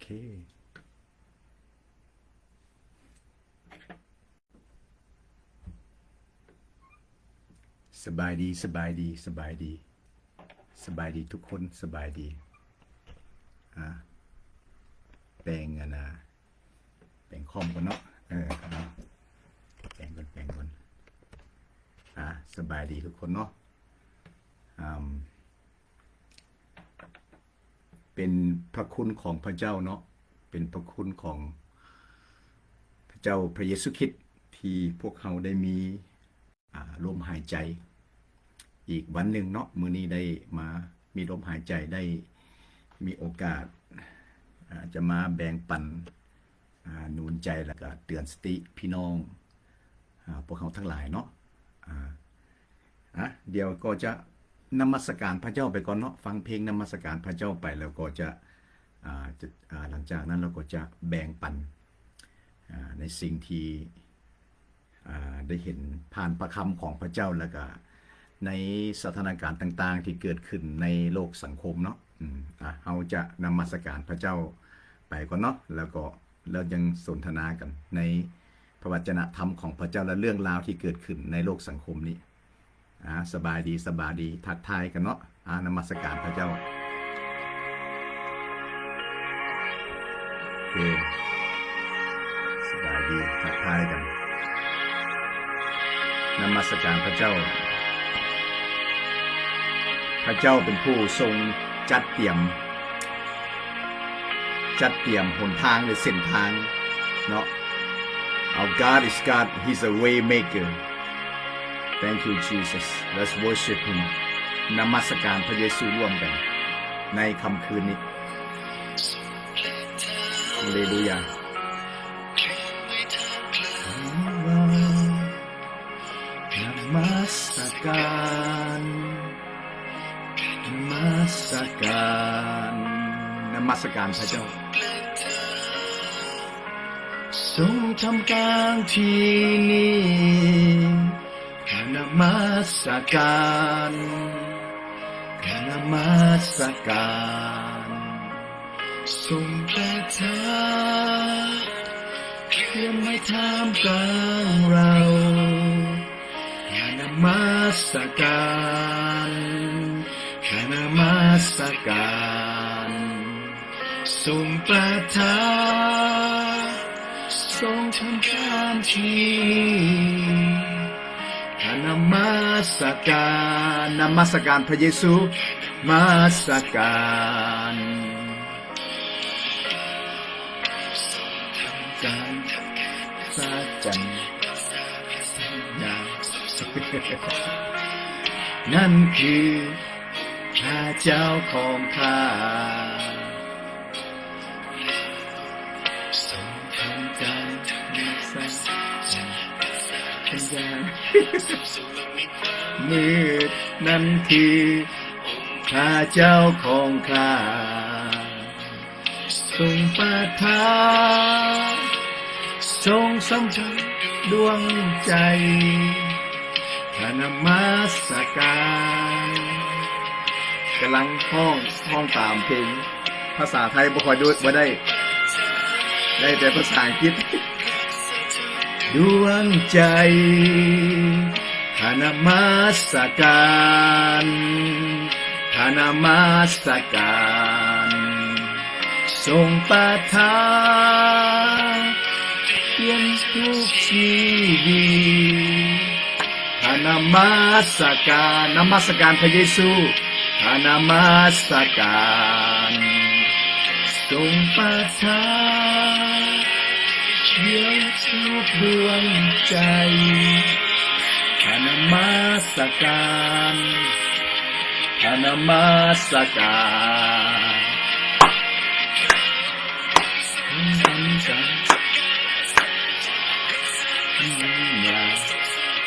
ເອີ ສະບາຍດີ ສະບາຍດີ ສະບາຍດີ ສະບາຍດີທຸກຄົນ ສະບາຍດີ. ອ່າ ແປງອັນນ່າ ແປງຄອມກ່ອນເນາະ ເອີ ເນາະ ແປງກ່ອນ ແປງກ່ອນ. ອ່າ ສະບາຍດີທຸກຄົນເນາະ. ອ່າ ເປັນພະຄຸນຂອງພະເຈົ້າເນາະ ເປັນພະຄຸນຂອງພະເຈົ້າພະເຢຊູຄຣິດ ທີ່ພວກເຮົາໄດ້ມີ ອ່າ ລົມຫາຍໃຈອີກວັນໜຶ່ງເນາະ. ມື້ນີ້ໄດ້ມາມີລົມຫາຍໃຈ ໄດ້ມີໂອກາດ ອ່າ ຈະມາແບ່ງປັນ ອ່າ ໜູນໃຈ ແລ້ວກະເຕືອນສະຕິພີ່ນ້ອງ ອ່າ ພວກເຮົາທັງຫຼາຍເນາະ. ອ່າ ອ່ະ ດຽວກໍຈະນະມັດສະການພະເຈົ້າໄປກ່ອນເນາະ ຟັງເພງນະມັດສະການພະເຈົ້າໄປ ແລ້ວກໍຈະ ອ່າ ຈະ ອ່າ ຫຼັງຈາກນັ້ນເຮົາກໍຈະແບ່ງປັນ ອ່າ ໃນສິ່ງທີ່ ອ່າ ໄດ້ເຫັນຜ່ານພະຄຳຂອງພະເຈົ້າ ແລ້ວກະໃນສະຖານະການຕ່າງໆທີ່ເກີດຂຶ້ນໃນໂລກສັງຄົມເນາະ. ອືມ ອ່າ ເຮົາຈະນະມັດສະການພະເຈົ້າໄປກ່ອນເນາະ ແລ້ວກໍ ແລ້ວຍັງສົນທະນາກັນໃນພະວັດຈະນະທຳຂອງພະເຈົ້າ ແລະ ເລື່ອງລາວທີ່ເກີດຂຶ້ນໃນໂລກສັງຄົມນີ້. ອ່າ ສະບາຍດີ ສະບາຍດີ ທັກທາຍກັນເນາະ. ອ່າ ນະມັດສະການພະເຈົ້າ. ໂອເຄ ສະບາຍດີ ທັກທາຍກັນ. ນະມັດສະການພະເຈົ້າ. ພະເຈົ້າເປັນຜູ້ຊົງຈັດຕຽມ ຈັດຕຽມຫົນທາງ ຫຼື ເສັ້ນທາງເນາະ. Our God is God, He's a way maker. Thank you, Jesus. Let's worship Him. ນະມັດສະການພະເຢຊູຮ່ວມກັນໃນຄ່ຳຄືນນີ້. ເຮເລລູຢາ. ນະມັດສະການ ນະມັດສະການ ນະມັດສະການພະເຈົ້າ. ຊົງທຳການທີ່ນີ້ ການນະມັດສະການ ການນະມັດສະການ. ຊົງປະທານ ເຄື່ອນໄຫວທ່າມກາງເຮົາ ການນະມັດສະການ ການນະມັດສະການ. ຊົງປະທານ ຊົງທຳການທີ່ ການນະມັດສະການ ນະມັດສະການພະເຢຊູ ມາສະການ ການສາຈັນ ນັ້ນຄືພະເຈົ້າຂອງຂ້າ. ມືດນັ້ນຄືພະເຈົ້າຂອງຂ້າ ຊົງປະທານ ຊົງສຳພັນດວງໃຈ ການນະມັດສະການ. ກຳລັງຮ້ອງ ຮ້ອງຕາມເພງ ພາສາໄທບໍ່ຄ່ອຍ ບໍ່ໄດ້ ໄດ້ແຕ່ພາສາອັງກິດ. ດວງໃຈ ການນະມັດສະການ ການນະມັດສະການ. ຊົງປະທານ ປ່ຽນທຸກຊີວິດ ການນະມັດສະການ ນະມັດສະການພະເຢຊູ ການນະມັດສະການ. ຊົງປະທານ ປ່ຽນທຸກດວງໃຈ ການນະມັດສະການ ການນະມັດສະການ.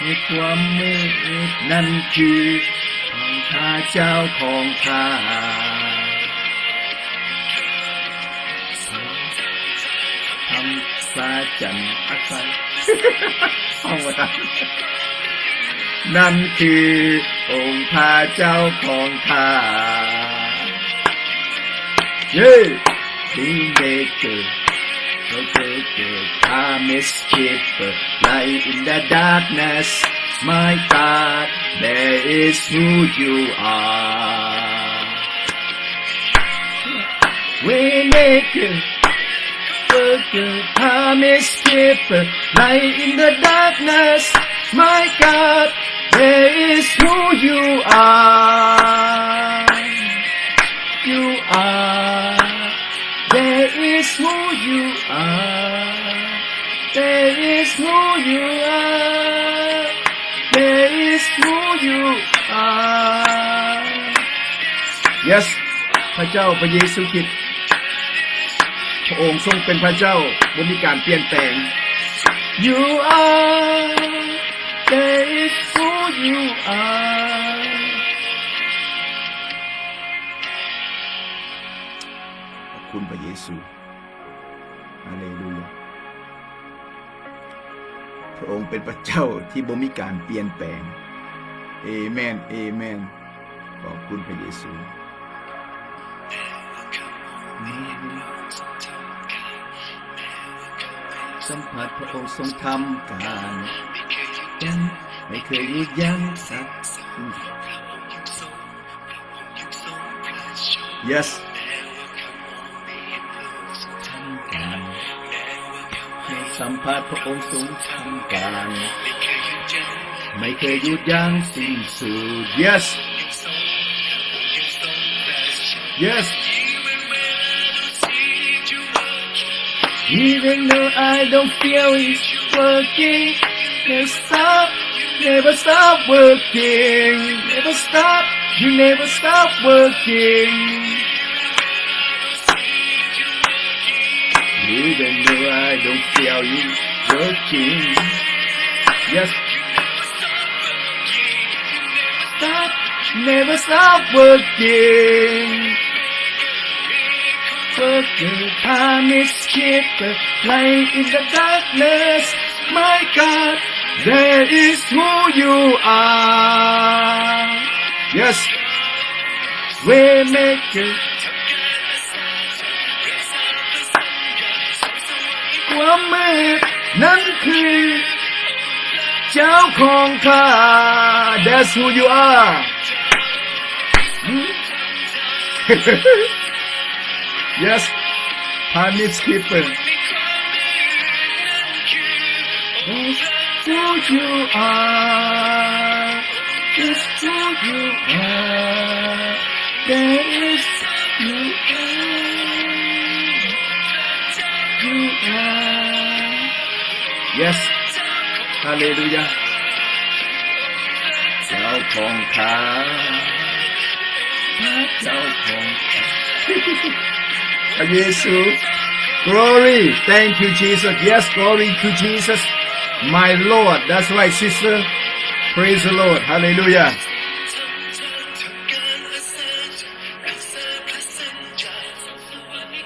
ໃນຄວາມມືດນັ້ນຄືຂອງພະເຈົ້າຂອງຂ້າ ທຳສາຈັນອັກໄຊ ເອົາບໍ່ທັນ. ນັ້ນຄືອົງພະເຈົ້າຂອງຂ້າ ເຢ້. Waymaker, Waymaker, Promise Keeper, Light in the darkness, my God, that is who you are. Waymaker, Worker, Promise Keeper, Light in the darkness, my God, that is who you are. You are. That is who you are. That is who you are. That is who you are. Yes. ພະເຈົ້າ ພະເຢຊູຄຣິດ ພະອົງຊົງເປັນພະເຈົ້າ ບໍ່ມີການປ່ຽນແປງ. You are, that is who you are. ຂອບຄຸນພະເຢຊູ. ຮາເລລູຢາ. ພະອົງເປັນພະເຈົ້າທີ່ບໍ່ມີການປ່ຽນແປງ. ເອເມນ ເອເມນ. ຂອບຄຸນພະເຢຊູ. ສຳຜັດພະອົງຊົງທຳການ ຍັງໄມ່ເຄີຍຢຸດຢັ້ງສັກ Yes. ສຳຜັດພະອົງຊົງທຳການ ໄມ່ເຄີຍຢຸດຢັ້ງສິ້ນສຸດ. Yes. Yes. Even though I don't feel it's working, never stop, never stop working, never stop, you never stop working. Even though I don't feel you working, yes. Stop, never stop working. Working, promise keeper, light in the darkness. My God, that is who you are. Yes. Waymaker. ຄວາມມືດນັ້ນຄືເຈົ້າຂອງຂ້າ. That's who you are. Yes, promise keeper. That's who you are. That's who you are. That is who you are. You are. Yes. ຮາເລລູຢາ. ເຈົ້າຂອງຂ້າ ພະເຈົ້າຂອງຂ້າ ພະເຢຊູ. Glory. Thank you, Jesus. Yes, glory to Jesus, my Lord. That's right, sister. Praise the Lord. Hallelujah.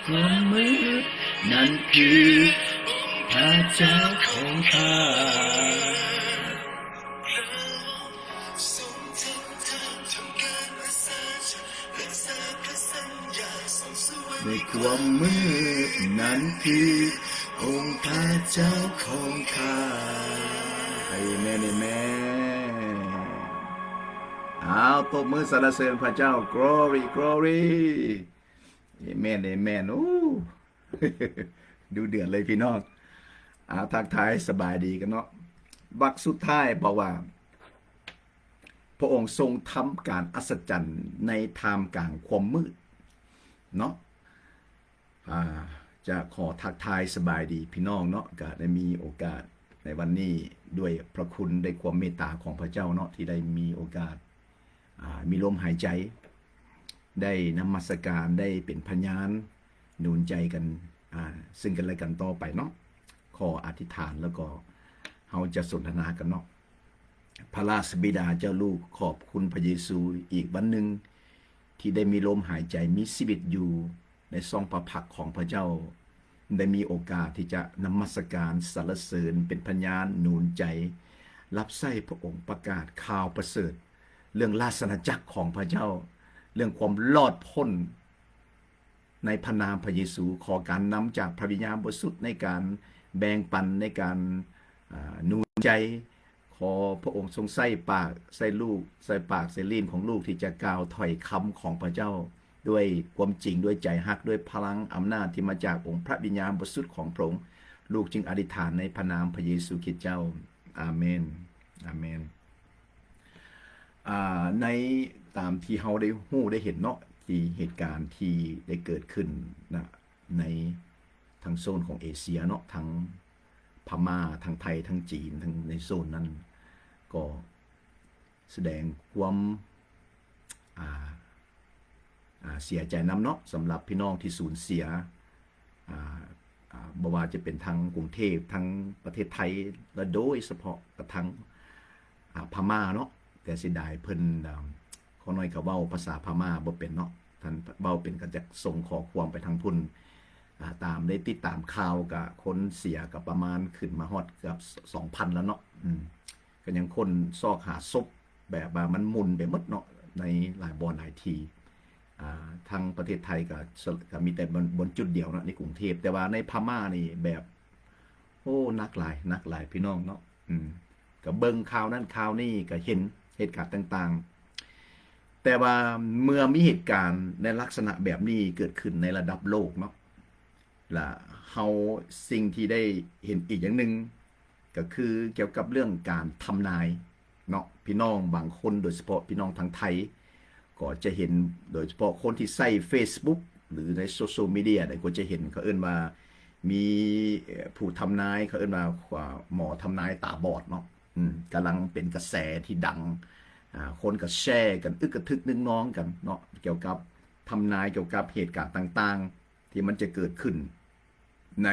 ຄວາມມືດນັ້ນຄືພະເຈົ້າຂອງຂ້າ. ໃນຄວາມມືດນັ້ນຄືອົງພະເຈົ້າຂອງຂ້າ. ເອເມນ ເອເມນ. ອ້າວ ຕົບມືສັນລະເສີນພະເຈົ້າ. Glory, glory. ເອເມນ ເອເມນ. ໂອ້ ດຸເດືອດເລີຍພີ່ນ້ອງ. ອາ ທັກທາຍສະບາຍດີກັນເນາະ. ບັກສຸດທ້າຍບອກວ່າ ພະອົງຊົງທຳການອັດສະຈັນໃນທ່າມກາງຄວາມມືດເນາະ. ອາ ຈະຂໍທັກທາຍສະບາຍດີພີ່ນ້ອງເນາະ, ກະໄດ້ມີໂອກາດໃນວັນນີ້ ດ້ວຍພະຄຸນ ດ້ວຍຄວາມເມດຕາຂອງພະເຈົ້າເນາະ ທີ່ໄດ້ມີໂອກາດ ອາ ມີລົມຫາຍໃຈ ໄດ້ນະມັດສະການ ໄດ້ເປັນພະຍານໜູນໃຈກັນ ອາ ເຊິ່ງກັນແລະກັນຕໍ່ໄປເນາະ. ຂໍອະທິຖານ ແລ້ວກໍເຮົາຈະສົນທະນາກັນເນາະ. ພະລາຊະບິດາເຈົ້າລູກ ຂອບຄຸນພະເຢຊູອີກວັນໜຶ່ງ ທີ່ໄດ້ມີລົມຫາຍໃຈ ມີຊີວິດຢູ່ໃນຊ່ອງພະພັກຂອງພະເຈົ້າ, ໄດ້ມີໂອກາດທີ່ຈະນະມັດສະການ ສັນລະເສີນ ເປັນພະຍານໜູນໃຈ ຮັບໃຊ້ພະອົງ ປະກາດຂ່າວປະເສີດ ເລື່ອງລາຊະອານາຈັກຂອງພະເຈົ້າ, ເລື່ອງຄວາມລອດພົ້ນ ໃນພະນາມພະເຢຊູ, ຂໍການນຳຈາກພະວິນຍານບໍລິສຸດໃນການແບ່ງປັນ, ໃນການ ອາ ໜູນໃຈ. ຂໍພະອົງຊົງໃຊ້ປາກ, ໃຊ້ລູກ, ໃຊ້ປາກ, ໃຊ້ລີ້ນຂອງລູກທີ່ຈະກ່າວຖ້ອຍຄຳຂອງພະເຈົ້າດ້ວຍຄວາມຈິງ, ດ້ວຍໃຈຮັກ, ດ້ວຍພະລັງອຳນາດທີ່ມາຈາກອົງພະວິນຍານບໍລິສຸດຂອງພະອົງ. ລູກຈຶ່ງອະທິຖານໃນພະນາມພະເຢຊູຄຣິດເຈົ້າ. ອາເມນ. ອາເມນ. ອາ ໃນ ຕາມທີ່ເຮົາໄດ້ຮູ້ໄດ້ເຫັນເນາະ, ທີ່ເຫດການທີ່ໄດ້ເກີດຂຶ້ນນະ ໃນທາງໂຊນຂອງເອເຊຍເນາະ, ທັງພະມ້າ, ທັງໄທ, ທັງຈີນ, ທັງໃນໂຊນນັ້ນ ກໍສະແດງຄວາມ ອາ ອາ ເສຍໃຈນຳເນາະ, ສຳລັບພີ່ນ້ອງທີ່ສູນເສຍ ອາ ອາ ບໍ່ວ່າຈະເປັນທາງກຸງເທບ, ທາງປະເທດໄທ ແລະ ໂດຍສະເພາະກະທັງ ອາ ພະມ້າເນາະ. ແຕ່ເສຍດາຍເພິ່ນ ອາ ຂໍໜ້ອຍກໍເວົ້າພາສາພະມ້າບໍ່ເປັນເນາະ, ທ່ານເວົ້າເປັນກໍຈະສົ່ງຂໍ້ຄວາມໄປທາງພຸ້ນ. ອາ ຕາມໄດ້ຕິດຕາມຂ່າວ ກະຄົນເສຍກໍປະມານຂຶ້ນມາຮອດເກືອບສອງພັນແລ້ວເນາະ. ອືມ ກໍຍັງຄົ້ນຊອກຫາສົບ ແບບວ່າມັນໝຸ່ນໄປໝົດເນາະ ໃນຫຼາຍບ່ອນຫຼາຍທີ່. ອາ ທາງປະເທດໄທກໍ ກໍມີແຕ່ບ່ອນ ບ່ອນຈຸດດຽວເນາະ ໃນກຸງເທບ, ແຕ່ວ່າໃນພະມ້ານີ້ແບບ ໂອ້ ໜັກຫຼາຍ, ໜັກຫຼາຍພີ່ນ້ອງເນາະ. ອືມ ກໍເບິ່ງຂ່າວນັ້ນຂ່າວນີ້ ກໍເຫັນເຫດການຕ່າງໆ, ແຕ່ວ່າເມື່ອມີເຫດການໃນລັກສະນະແບບນີ້ເກີດຂຶ້ນໃນລະດັບໂລກເນາະ ລະເຮົາ ສິ່ງທີ່ໄດ້ເຫັນອີກຢ່າງໜຶ່ງ ກໍຄືກ່ຽວກັບເລື່ອງການທຳນາຍເນາະ. ພີ່ນ້ອງບາງຄົນ, ໂດຍສະເພາະພີ່ນ້ອງທາງໄທ ກໍຈະເຫັນ, ໂດຍສະເພາະຄົນທີ່ໃຊ້ເຟສບຸກ ຫຼື ໃນໂຊຊຽວມີເດຍໃດ ກໍຈະເຫັນ ເຂົາເອີ້ນວ່າມີ ເອີ ຜູ້ທຳນາຍ, ເຂົາເອີ້ນວ່າ ອາ ໝໍທຳນາຍຕາບອດເນາະ. ອືມ ກຳລັງເປັນກະແສທີ່ດັງ, ອາ ຄົນກໍແຊກັນ ອຶກກະທຶກນຶກນອງກັນເນາະ ກ່ຽວກັບ ທຳນາຍກ່ຽວກັບເຫດການຕ່າງໆ ທີ່ມັນຈະເກີດຂຶ້ນໃນ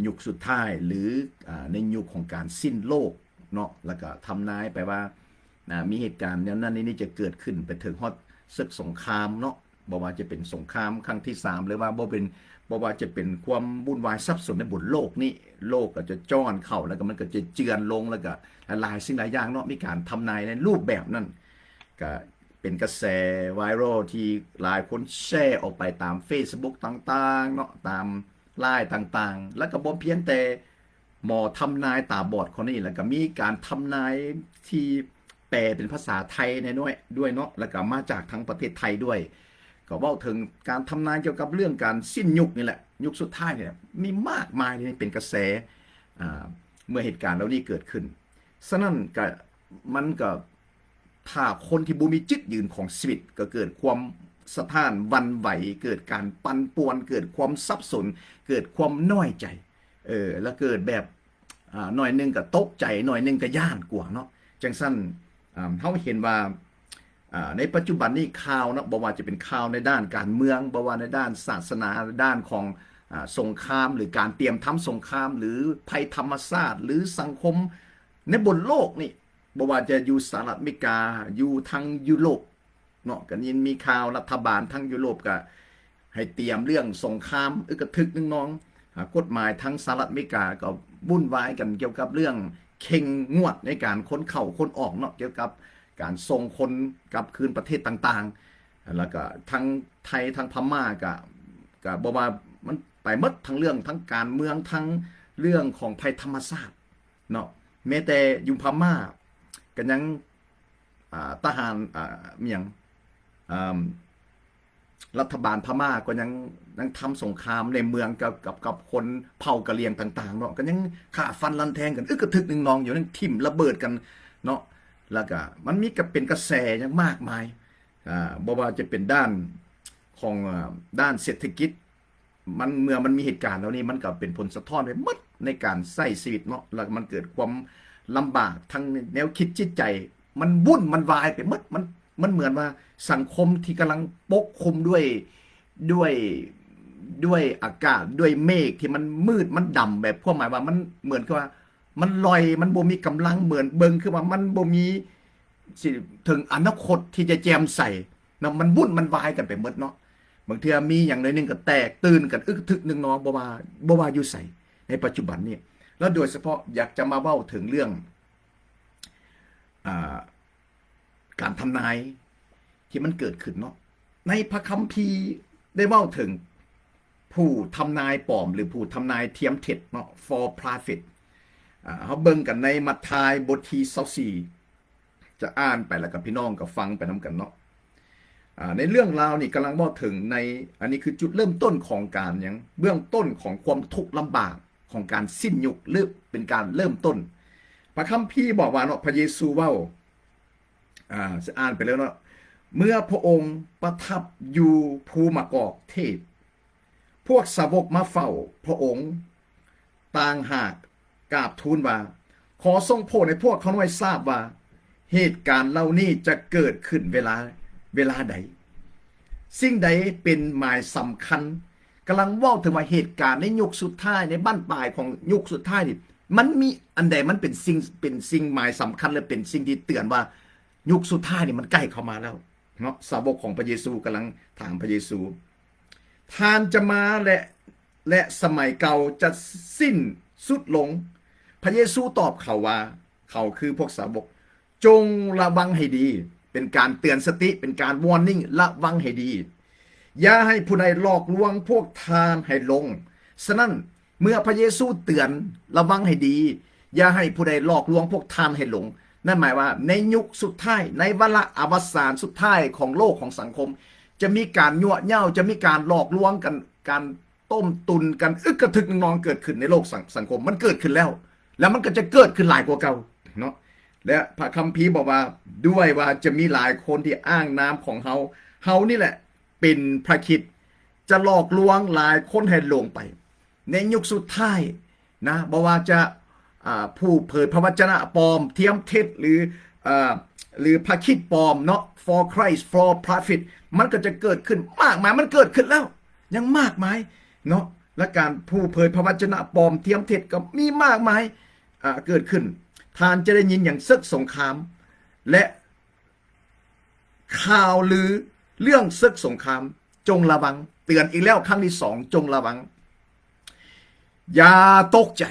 ຍຸກສຸດທ້າຍ ຫຼື ອາ ໃນຍຸກຂອງການສິ້ນໂລກເນາະ, ແລ້ວກໍທຳນາຍໄປວ່າ ອາ ມີເຫດການແນວນັ້ນແນວນີ້ຈະເກີດຂຶ້ນໄປເຖິງຮອດເສິກສົງຄາມເນາະ, ບໍ່ວ່າຈະເປັນສົງຄາມຄັ້ງທີສາມ ຫຼືວ່າບໍ່ເປັນ ບໍ່ວ່າຈະເປັນຄວາມວຸ່ນວາຍສັບສົນໃນບົນໂລກນີ້, ໂລກກໍຈະຈ້ອນເຂົ້າ ແລ້ວກໍມັນກໍຈະເຈື່ອນລົງ ແລ້ວກໍຫຼາຍໆສິ່ງຫຼາຍຢ່າງເນາະ, ມີການທຳນາຍໃນຮູບແບບນັ້ນ ກໍ ເປັນກະແສໄວຣັລທີ່ຫຼາຍຄົນແຊອອກໄປຕາມເຟສບຸກຕ່າງໆເນາະ, ຕາມລາຍຕ່າງໆ, ແລ້ວກໍບໍ່ພຽງແຕ່ໝໍທຳນາຍຕາບອດຄົນນີ້, ແລ້ວກໍມີການທຳນາຍທີ່ແປເປັນພາສາໄທແດ່ດ້ວຍເນາະ, ແລ້ວກໍມາຈາກທາງປະເທດໄທດ້ວຍ. ກໍເວົ້າເຖິງການທຳນາຍກ່ຽວກັບເລື່ອງການສິ້ນຍຸກນີ້ແຫຼະ, ຍຸກສຸດທ້າຍນີ້ແຫຼະ, ມີມາກມາຍເດ ເປັນກະແສ ອາ ເມື່ອເຫດການເຫຼົ່ານີ້ເກີດຂຶ້ນ. ສະນັ້ນກໍ ມັນກໍ ຖ້າຄົນທີ່ບໍ່ມີຈຸດຢືນຂອງຊີວິດ ກໍເກີດຄວາມສະທ້ານຫວັ່ນໄຫວ, ເກີດການປັ່ນປ່ວນ, ເກີດຄວາມສັບສົນ, ເກີດຄວາມນ້ອຍໃຈ, ເອີ ແລ້ວເກີດແບບ ອາ ໜ້ອຍໜຶ່ງກໍຕົກໃຈ, ໜ້ອຍໜຶ່ງກໍຢ້ານກົວເນາະ. ຈັ່ງຊັ້ນ ອາ ເຮົາເຫັນວ່າ ອາ ໃນປັດຈຸບັນນີ້ຂ່າວເນາະ, ບໍ່ວ່າຈະເປັນຂ່າວໃນດ້ານການເມືອງ, ບໍ່ວ່າໃນດ້ານສາສະໜາ, ໃນດ້ານຂອງ ອາ ສົງຄາມ ຫຼື ການຕຽມທຳສົງຄາມ ຫຼື ໄພທຳມະຊາດ ຫຼື ສັງຄົມໃນບົນໂລກນີ້, ບໍ່ວ່າຈະຢູ່ສະຫະລັດອາເມລິກາ, ຢູ່ທາງຢູໂຣບເນາະ, ກໍຍິນມີຂ່າວລັດຖະບານທາງຢູໂຣບກໍໃຫ້ຕຽມເລື່ອງສົງຄາມອຶກກະທຶກນຶກນອງ. ອາ ກົດໝາຍທາງສະຫະລັດອາເມລິກາກໍວຸ່ນວາຍກັນກ່ຽວກັບເລື່ອງເຄັ່ງງວດໃນການຄົນເຂົ້າຄົນອອກເນາະ, ກ່ຽວກັບການສົ່ງຄົນກັບຄືນປະເທດຕ່າງໆ. ແລ້ວກໍທັງໄທ ທັງພະມ້າ ກໍ ກໍບໍ່ວ່າ ມັນໄປໝົດ, ທັງເລື່ອງທາງການເມືອງ, ທັງເລື່ອງຂອງໄພທຳມະຊາດເນາະ. ແມ້ແຕ່ຢູ່ພະມ້າກໍຍັງ ອາ ທະຫານ ອາ ມີຫຍັງ ອາ ລັດຖະບານພະມ້າກໍຍັງ ຍັງທຳສົງຄາມໃນເມືອງກັບ ກັບ ກັບຄົນເຜົ່າກະຫຼຽງຕ່າງໆເນາະ, ກໍຍັງຂ້າຟັນລັນແທງກັນ ອຶກກະທຶກນຶກນອງຢູ່ນັ້ນ, ຖິ້ມລະເບີດກັນເນາະ. ແລ້ວກໍມັນມີກະ ເປັນກະແສຢ່າງມາກມາຍ. ອາ ບໍ່ວ່າຈະເປັນດ້ານຂອງ ອາ ດ້ານເສດຖະກິດ, ມັນ ເມື່ອມັນມີເຫດການເຫຼົ່ານີ້ ມັນກໍເປັນຜົນສະທ້ອນໄປໝົດໃນການໃຊ້ຊີວິດເນາະ, ແລ້ວມັນເກີດຄວາມລຳບາກທາງແນວຄິດຈິດໃຈ, ມັນວຸ່ນ ມັນວາຍໄປໝົດ. ມັນ ມັນເໝືອນວ່າສັງຄົມທີ່ກຳລັງປົກຄຸມດ້ວຍ ດ້ວຍ ດ້ວຍອາກາດ ດ້ວຍເມກທີ່ມັນມືດ ມັນດຳ, ແບບຄວາມໝາຍວ່າ ມັນເໝືອນກັບວ່າມັນລ່ອຍ ມັນບໍ່ມີກຳລັງ, ເໝືອນເບິ່ງຄືວ່າມັນບໍ່ມີ ຊິເຖິງອະນາຄົດທີ່ຈະແຈ່ມໃສເນາະ, ມັນວຸ່ນ ມັນວາຍກັນໄປໝົດເນາະ. ບາງເທື່ອມີຫຍັງໜ້ອຍໜຶ່ງກໍແຕກຕື່ນກັນ ອຶກກະທຶກນຶກນອງ, ບໍ່ວ່າ ບໍ່ວ່າຢູ່ໃສໃນປັດຈຸບັນນີ້. ແລ້ວໂດຍສະເພາະຢາກຈະມາເວົ້າເຖິງເລື່ອງ ອາ ການທຳນາຍທີ່ມັນເກີດຂຶ້ນເນາະ. ໃນພະຄຳພີໄດ້ເວົ້າເຖິງ ຜູ້ທຳນາຍປອມ ຫຼື ຜູ້ທຳນາຍທຽມເທັດເນາະ false prophet ອາ ເຮົາເບິ່ງກັນໃນມັດທາຍບົດທີຊາວສີ່ ຈະອ່ານໄປ ແລ້ວກໍພີ່ນ້ອງກໍຟັງໄປນຳກັນເນາະ. ອາ ໃນເລື່ອງລາວນີ້ກຳລັງເວົ້າເຖິງໃນ ອັນນີ້ຄືຈຸດເລີ່ມຕົ້ນຂອງການຫຍັງ ເບື້ອງຕົ້ນຂອງຄວາມທຸກລຳບາກຂອງການສິ້ນຍຸກ ຫຼື ເປັນການເລີ່ມຕົ້ນ. ພະຄຳພີບອກວ່າເນາະ ພະເຢຊູເວົ້າ ອາ ຈະອ່ານໄປເລີຍເນາະ ເມື່ອພະອົງປະທັບຢູ່ພູໝາກອກເທດ ພວກສາວົກມາເຝົ້າພະອົງຕ່າງຫາກ ກາບທູນວ່າ ຂໍຊົງໂປດໃຫ້ພວກຂ້ານ້ອຍຊາບວ່າ ເຫດການເຫຼົ່ານີ້ຈະເກີດຂຶ້ນເວລາ ເວລາໃດ? ສິ່ງໃດເປັນໝາຍສຳຄັນ? ກຳລັງເວົ້າເຖິງວ່າເຫດການໃນຍຸກສຸດທ້າຍ ໃນບັ້ນປາຍຂອງຍຸກສຸດທ້າຍນີ້ ມັນມີອັນໃດມັນເປັນສິ່ງ ເປັນສິ່ງໝາຍສຳຄັນ ແລະ ເປັນສິ່ງທີ່ເຕືອນວ່າ ຍຸກສຸດທ້າຍນີ້ມັນໃກ້ເຂົ້າມາແລ້ວເນາະ. ສາວົກຂອງພະເຢຊູກຳລັງຖາມພະເຢຊູ ທ່ານຈະມາ ແລະ ແລະ ສະໄໝເກົ່າຈະສິ້ນສຸດລົງ. ພະເຢຊູຕອບເຂົາວ່າ ເຂົາຄືພວກສາວົກ ຈົ່ງລະວັງໃຫ້ດີ. ເປັນການເຕືອນສະຕິ ເປັນການ warning ລະວັງໃຫ້ດີ. ຢ່າໃຫ້ຜູ້ໃດຫຼອກລວງພວກທ່ານໃຫ້ຫຼົງ. ສະນັ້ນ ເມື່ອພະເຢຊູເຕືອນ ລະວັງໃຫ້ດີ ຢ່າໃຫ້ຜູ້ໃດຫຼອກລວງພວກທ່ານໃຫ້ຫຼົງ. ນັ້ນໝາຍວ່າໃນຍຸກສຸດທ້າຍ ໃນວາລະອະວະສານສຸດທ້າຍຂອງໂລກຂອງສັງຄົມ ຈະມີການຍົວະເຍົ້າ ຈະມີການຫຼອກລວງກັນ ການຕົ້ມຕຸນກັນ ອຶກກະທຶກໜຶ່ງນອງເກີດຂຶ້ນໃນໂລກສັງ ສັງຄົມ. ມັນເກີດຂຶ້ນແລ້ວ ແລ້ວມັນກໍຈະເກີດຂຶ້ນຫຼາຍກວ່າເກົ່າເນາະ. ແລະ ພະຄຳພີບອກວ່າ ດ້ວຍວ່າຈະມີຫຼາຍຄົນທີ່ອ້າງນາມຂອງເຮົາ ເຮົານີ້ແຫຼະ ເປັນພະຄຣິດ ຈະຫຼອກລວງຫຼາຍຄົນໃຫ້ຫຼົງໄປໃນຍຸກສຸດທ້າຍນະ. ບໍ່ວ່າຈະ ອາ ຜູ້ເຜີຍພະວັດຈະນະປອມ ທຽມເທັດ ຫຼື ເອີ ຫຼື ພະຄຣິດປອມເນາະ false Christ false prophet ມັນກໍຈະເກີດຂຶ້ນມາກມາຍ. ມັນເກີດຂຶ້ນແລ້ວ ຍັງມາກມາຍເນາະ ແລະ ການຜູ້ເຜີຍພະວັດຈະນະປອມ ທຽມເທັດ ກໍມີມາກມາຍ ອາ ເກີດຂຶ້ນ. ທ່ານຈະໄດ້ຍິນຫຍັງເສິກສົງຄາມ ແລະ ຂ່າວລືເລື່ອງເສິກສົງຄາມ ຈົ່ງລະວັງ. ເຕືອນອີກແລ້ວຄັ້ງທີສອງ ຈົ່ງລະວັງ ຢ່າຕົກໃຈ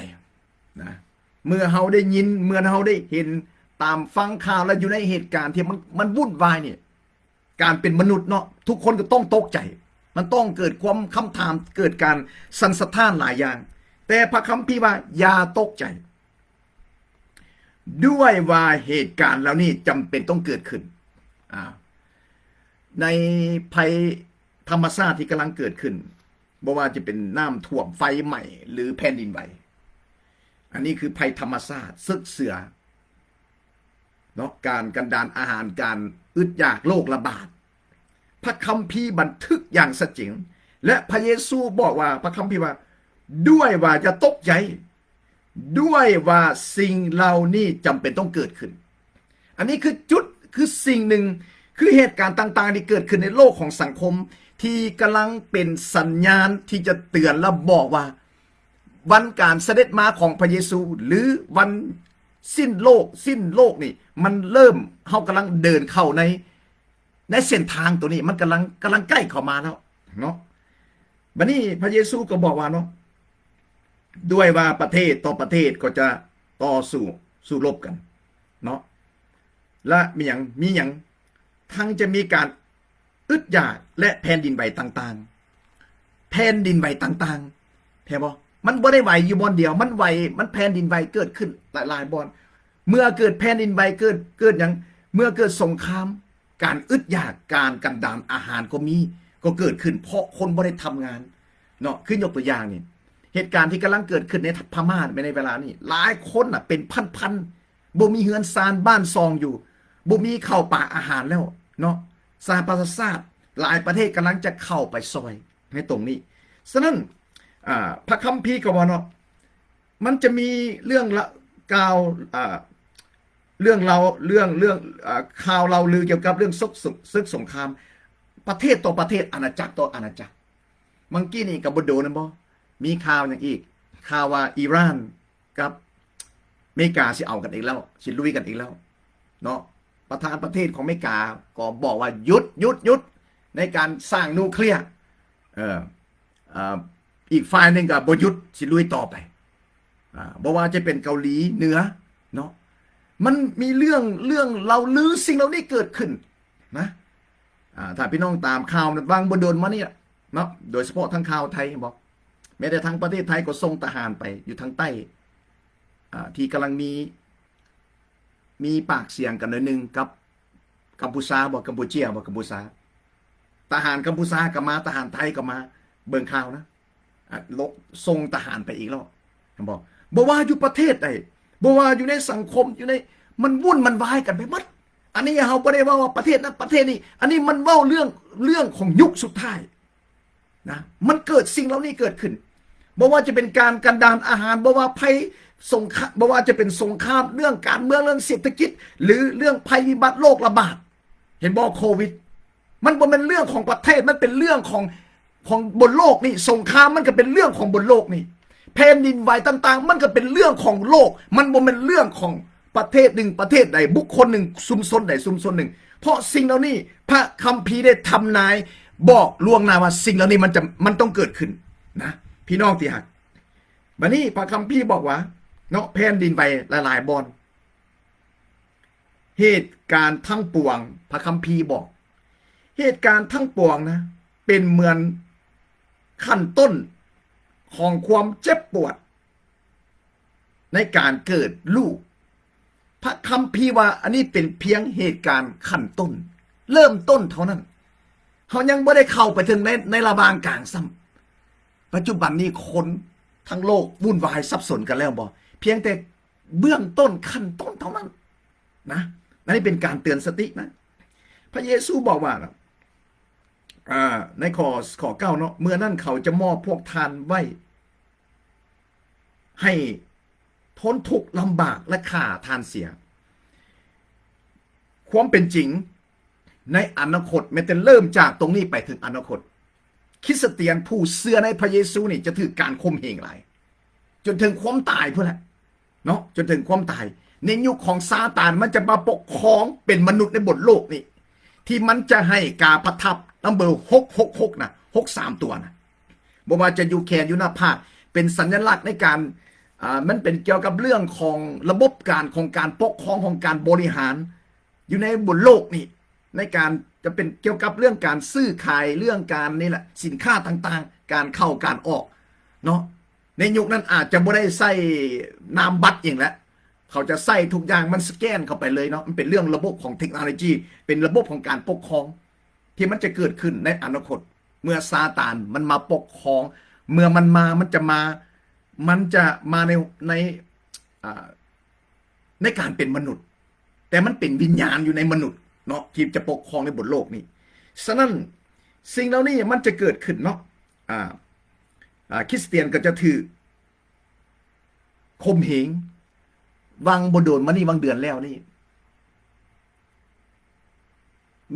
ນະ. ເມື່ອເຮົາໄດ້ຍິນ ເມື່ອເຮົາໄດ້ເຫັນ ຕາມຟັງຂ່າວ ແລະ ຢູ່ໃນເຫດການທີ່ມັນ ມັນວຸ່ນວາຍນີ້ ການເປັນມະນຸດເນາະ ທຸກຄົນກໍຕ້ອງຕົກໃຈ ມັນຕ້ອງເກີດຄວາມຄຳຖາມ ເກີດການສັ່ນສະທ້ານຫຼາຍຢ່າງ. ແຕ່ພະຄຳພີວ່າ ຢ່າຕົກໃຈ ດ້ວຍວ່າເຫດການເຫຼົ່ານີ້ຈຳເປັນຕ້ອງເກີດຂຶ້ນ. ອາ ໃນໄພທຳມະຊາດທີ່ກຳລັງເກີດຂຶ້ນ ບໍ່ວ່າຈະເປັນນ້ຳຖ້ວມ, ໄຟໄໝ້ ຫຼື ແຜ່ນດິນໄຫວ, ອັນນີ້ຄືໄພທຳມະຊາດ, ເສິກເສືອເນາະ, ການກັນດານອາຫານ, ການອຶດຢາກ, ໂລກລະບາດ. ພະຄຳພີບັນທຶກຢ່າງຊັດເຈນ ແລະ ພະເຢຊູບອກວ່າ, ພະຄຳພີວ່າ, ດ້ວຍວ່າຢ່າຕົກໃຈ, ດ້ວຍວ່າສິ່ງເຫຼົ່ານີ້ຈຳເປັນຕ້ອງເກີດຂຶ້ນ. ອັນນີ້ຄືຈຸດ, ຄືສິ່ງໜຶ່ງ, ຄືເຫດການຕ່າງໆທີ່ເກີດຂຶ້ນໃນໂລກຂອງສັງຄົມ ທີ່ກຳລັງເປັນສັນຍານທີ່ຈະເຕືອນ ແລະ ບອກວ່າ ວັນການສະເດັດມາຂອງພະເຢຊູ ຫຼື ວັນສິ້ນໂລກ, ສິ້ນໂລກນີ້ ມັນເລີ່ມ, ເຮົາກຳລັງເດີນເຂົ້າໃນ, ໃນເສັ້ນທາງໂຕນີ້ ມັນກຳລັງ, ກຳລັງໃກ້ເຂົ້າມາແລ້ວເນາະ. ບັດນີ້ພະເຢຊູກໍບອກວ່າເນາະ, ດ້ວຍວ່າປະເທດຕໍ່ປະເທດກໍຈະຕໍ່ສູ້, ສູ້ລົບກັນເນາະ ແລະ ມີຫຍັງ, ມີຫຍັງ, ທັງຈະມີການອຶດຢາກ ແລະ ແຜ່ນດິນໄຫວຕ່າງໆ, ແຜ່ນດິນໄຫວຕ່າງໆ, ເຫັນບໍ່? ມັນບໍ່ໄດ້ໄຫວຢູ່ບ່ອນດຽວ, ມັນໄຫວ, ມັນແຜ່ນດິນໄຫວເກີດຂຶ້ນຫຼາຍໆບ່ອນ. ເມື່ອເກີດແຜ່ນດິນໄຫວ, ເກີດ, ເກີດຫຍັງ? ເມື່ອເກີດສົງຄາມ, ການອຶດຢາກ, ການກັນດານອາຫານກໍມີ, ກໍເກີດຂຶ້ນ ເພາະຄົນບໍ່ໄດ້ທຳງານເນາະ. ຄືຍົກຕົວຢ່າງນີ້, ເຫດການທີ່ກຳລັງເກີດຂຶ້ນໃນພະມ້າໃນເວລານີ້, ຫຼາຍຄົນນະເປັນພັນໆ ບໍ່ມີເຮືອນຊານບ້ານຊ່ອງຢູ່, ບໍ່ມີເຂົ້າປາອາຫານແລ້ວເນາະ. ສະຫະປະຊາຊາດຫຼາຍປະເທດກຳລັງຈະເຂົ້າໄປຊ່ອຍໃນຕົງນີ້. ສະນັ້ນ, ອາ, ພະຄຳພີກໍວ່າເນາະ, ມັນຈະມີເລື່ອງລະ, ກ່າວ, ອາ, ເລື່ອງລາວ, ເລື່ອງ, ເລື່ອງ, ອາ, ຂ່າວເລົ່າລືກ່ຽວກັບເລື່ອງສົກ, ເສິກສົງຄາມ ປະເທດຕໍ່ປະເທດ, ອານາຈັກຕໍ່ອານາຈັກ. ບາງກີ້ນີ້ກໍບໍ່ໂດນນັ້ນບໍ່? ມີຂ່າວຫຍັງອີກ? ຂ່າວວ່າອີຣານ ກັບເມກາຊິເອົາກັນອີກແລ້ວ, ຊິລຸຍກັນອີກແລ້ວເນາະ. ປະທານປະເທດຂອງເມກາກໍບອກວ່າ ຢຸດ, ຢຸດ, ຢຸດ ໃນການສ້າງນິວເຄລຍ. ເອີ, ເອີ, ອີກຝ່າຍໜຶ່ງກໍບໍ່ຢຸດ, ຊິລຸຍຕໍ່ໄປ. ອາ, ບໍ່ວ່າຈະເປັນເກົາຫຼີເໜືອເນາະ, ມັນມີເລື່ອງ, ເລື່ອງເລົ່າລືສິ່ງເຫຼົ່ານີ້ເກີດຂຶ້ນນະ. ອາ, ຖ້າພີ່ນ້ອງຕາມຂ່າວ ຫວ່າງບໍ່ດົນມານີ້ລະ, ເນາະ ໂດຍສະເພາະທາງຂ່າວໄທ ເຫັນບໍ່? ແມ້ແຕ່ທາງປະເທດໄທກໍສົ່ງທະຫານໄປຢູ່ທາງໃຕ້ ອ່າ ທີ່ກຳລັງມີ ມີປາກສຽງກັນໜ້ອຍໜຶ່ງກັບກັມພູຊາບໍ ກຳປູເຈຍບໍ ກຳພູຊາ. ທະຫານກຳພູຊາກໍມາ ທະຫານໄທກໍມາ ເບິ່ງຂ່າວນະ ອ່າ ໂລະ ສົ່ງທະຫານໄປອີກແລ້ວ ເຫັນບໍ່? ບໍ່ວ່າຢູ່ປະເທດໃດ ບໍ່ວ່າຢູ່ໃນສັງຄົມ ຢູ່ໃນ ມັນວຸ່ນມັນວາຍກັນໄປໝົດ. ອັນນີ້ເຮົາບໍ່ໄດ້ເວົ້າວ່າປະເທດນັ້ນປະເທດນີ້ ອັນນີ້ມັນເວົ້າເລື່ອງ ເລື່ອງຂອງຍຸກສຸດທ້າຍ ນະ ມັນເກີດສິ່ງເຫຼົ່ານີ້ເກີດຂຶ້ນ ບໍ່ວ່າຈະເປັນການກັນດານອາຫານ ບໍ່ວ່າໄພສົງຄາ ບໍ່ວ່າຈະເປັນສົງຄາມ ເລື່ອງການເມືອງ ເລື່ອງເສດຖະກິດ ຫຼື ເລື່ອງໄພພິບັດໂລກລະບາດ ເຫັນບໍ່? ໂຄວິດ ມັນບໍ່ແມ່ນເລື່ອງຂອງປະເທດ ມັນເປັນເລື່ອງຂອງ ຂອງບົນໂລກນີ້. ສົງຄາມມັນກໍເປັນເລື່ອງຂອງບົນໂລກນີ້ ແຜ່ນດິນໄຫວຕ່າງໆ ມັນກໍເປັນເລື່ອງຂອງໂລກ ມັນບໍ່ແມ່ນເລື່ອງຂອງ ປະເທດໜຶ່ງປະເທດໃດ ບຸກຄົນໜຶ່ງ ຊຸມຊົນໃດຊຸມຊົນໜຶ່ງ ເພາະສິ່ງເຫຼົ່ານີ້ພະຄຳພີໄດ້ທຳນາຍບອກລ່ວງໜ້າວ່າສິ່ງເຫຼົ່ານີ້ມັນຈະ ມັນຕ້ອງເກີດຂຶ້ນນະ ພີ່ນ້ອງທີ່ຮັກ. ບັດນີ້ພະຄຳພີບອກວ່າເນາະ ແຜ່ນດິນໄຫວຫຼາຍໆບ່ອນ ເຫດການທັງປວງ ພະຄຳພີບອກ ເຫດການທັງປວງນະ ເປັນເໝືອນຂັ້ນຕົ້ນຂອງຄວາມເຈັບປວດ ໃນການເກີດລູກ. ພະຄຳພີວ່າອັນນີ້ເປັນພຽງເຫດການຂັ້ນຕົ້ນ ເລີ່ມຕົ້ນເທົ່ານັ້ນ ເຮົາຍັງບໍ່ໄດ້ເຂົ້າໄປເຖິງໃນ ໃນລະຫວ່າງກາງຊ້ຳ. ປັດຈຸບັນນີ້ຄົນທັງໂລກວຸ່ນວາຍສັບສົນກັນແລ້ວບໍ່? ພຽງແຕ່ເບື້ອງຕົ້ນ ຂັ້ນຕົ້ນເທົ່ານັ້ນນະ. ອັນນີ້ເປັນການເຕືອນສະຕິນະ. ພະເຢຊູບອກວ່າ ອ່າ ໃນຂໍ້ ຂໍ້ເກົ້າເນາະ ເມື່ອນັ້ນເຂົາຈະມອບພວກທ່ານໄວ້ ໃຫ້ທົນທຸກລຳບາກ ແລະ ຂ້າທ່ານເສຍ. ຄວາມເປັນຈິງໃນອະນາຄົດ ແມ່ນແຕ່ເລີ່ມຈາກຕົງນີ້ໄປເຖິງອະນາຄົດ ຄຣິສຕຽນຜູ້ເຊື່ອໃນພະເຢຊູນີ້ຈະຖືກການຂົ່ມເຫງຫຼາຍ ຈົນເຖິງຄວາມຕາຍພຸ້ນແຫຼະເນາະ ຈົນເຖິງຄວາມຕາຍ. ໃນຍຸກຂອງຊາຕານ ມັນຈະມາປົກຄອງເປັນມະນຸດໃນບົນໂລກນີ້ ທີ່ມັນຈະໃຫ້ກາປະທັບນຳເບີຫົກຫົກຫົກນະ ຫົກສາມຕົວນະ. ບໍ່ວ່າຈະຢູ່ແຂນ ຢູ່ໜ້າຜາກ ເປັນສັນຍະລັກໃນການ ອ່າ ມັນເປັນກ່ຽວກັບເລື່ອງຂອງລະບົບການ ຂອງການປົກຄອງ ຂອງການບໍລິຫານຢູ່ໃນບົນໂລກນີ້ ໃນການຈະເປັນກ່ຽວກັບເລື່ອງການຊື້ຂາຍ ເລື່ອງການນີ້ແຫຼະ ສິນຄ້າຕ່າງໆ ການເຂົ້າການອອກເນາະ. ໃນຍຸກນັ້ນອາດຈະບໍ່ໄດ້ໃຊ້ນາມບັດອີ່ຫຍັງແລ້ວ ເຂົາຈະໃຊ້ທຸກຢ່າງ ມັນສະແກນເຂົ້າໄປເລີຍເນາະ. ມັນເປັນເລື່ອງລະບົບຂອງເທັກໂນໂລຢີ ເປັນລະບົບຂອງການປົກຄອງ ທີ່ມັນຈະເກີດຂຶ້ນໃນອະນາຄົດ ເມື່ອຊາຕານມັນມາປົກຄອງ ເມື່ອມັນມາ ມັນຈະມາ ມັນຈະມາໃນ ໃນ ອ່າ ໃນການເປັນມະນຸດ ແຕ່ມັນເປັນວິນຍານຢູ່ໃນມະນຸດເນາະ ທີ່ຈະປົກຄອງໃນບົນໂລກນີ້. ສະນັ້ນ ສິ່ງເຫຼົ່ານີ້ມັນຈະເກີດຂຶ້ນເນາະ ອ່າ ອ່າ ຄຣິສຕຽນກໍຈະຖືກຂົ່ມເຫງ. ຫວ່າງບໍ່ດົນມານີ້ ຫວ່າງເດືອນແລ້ວນີ້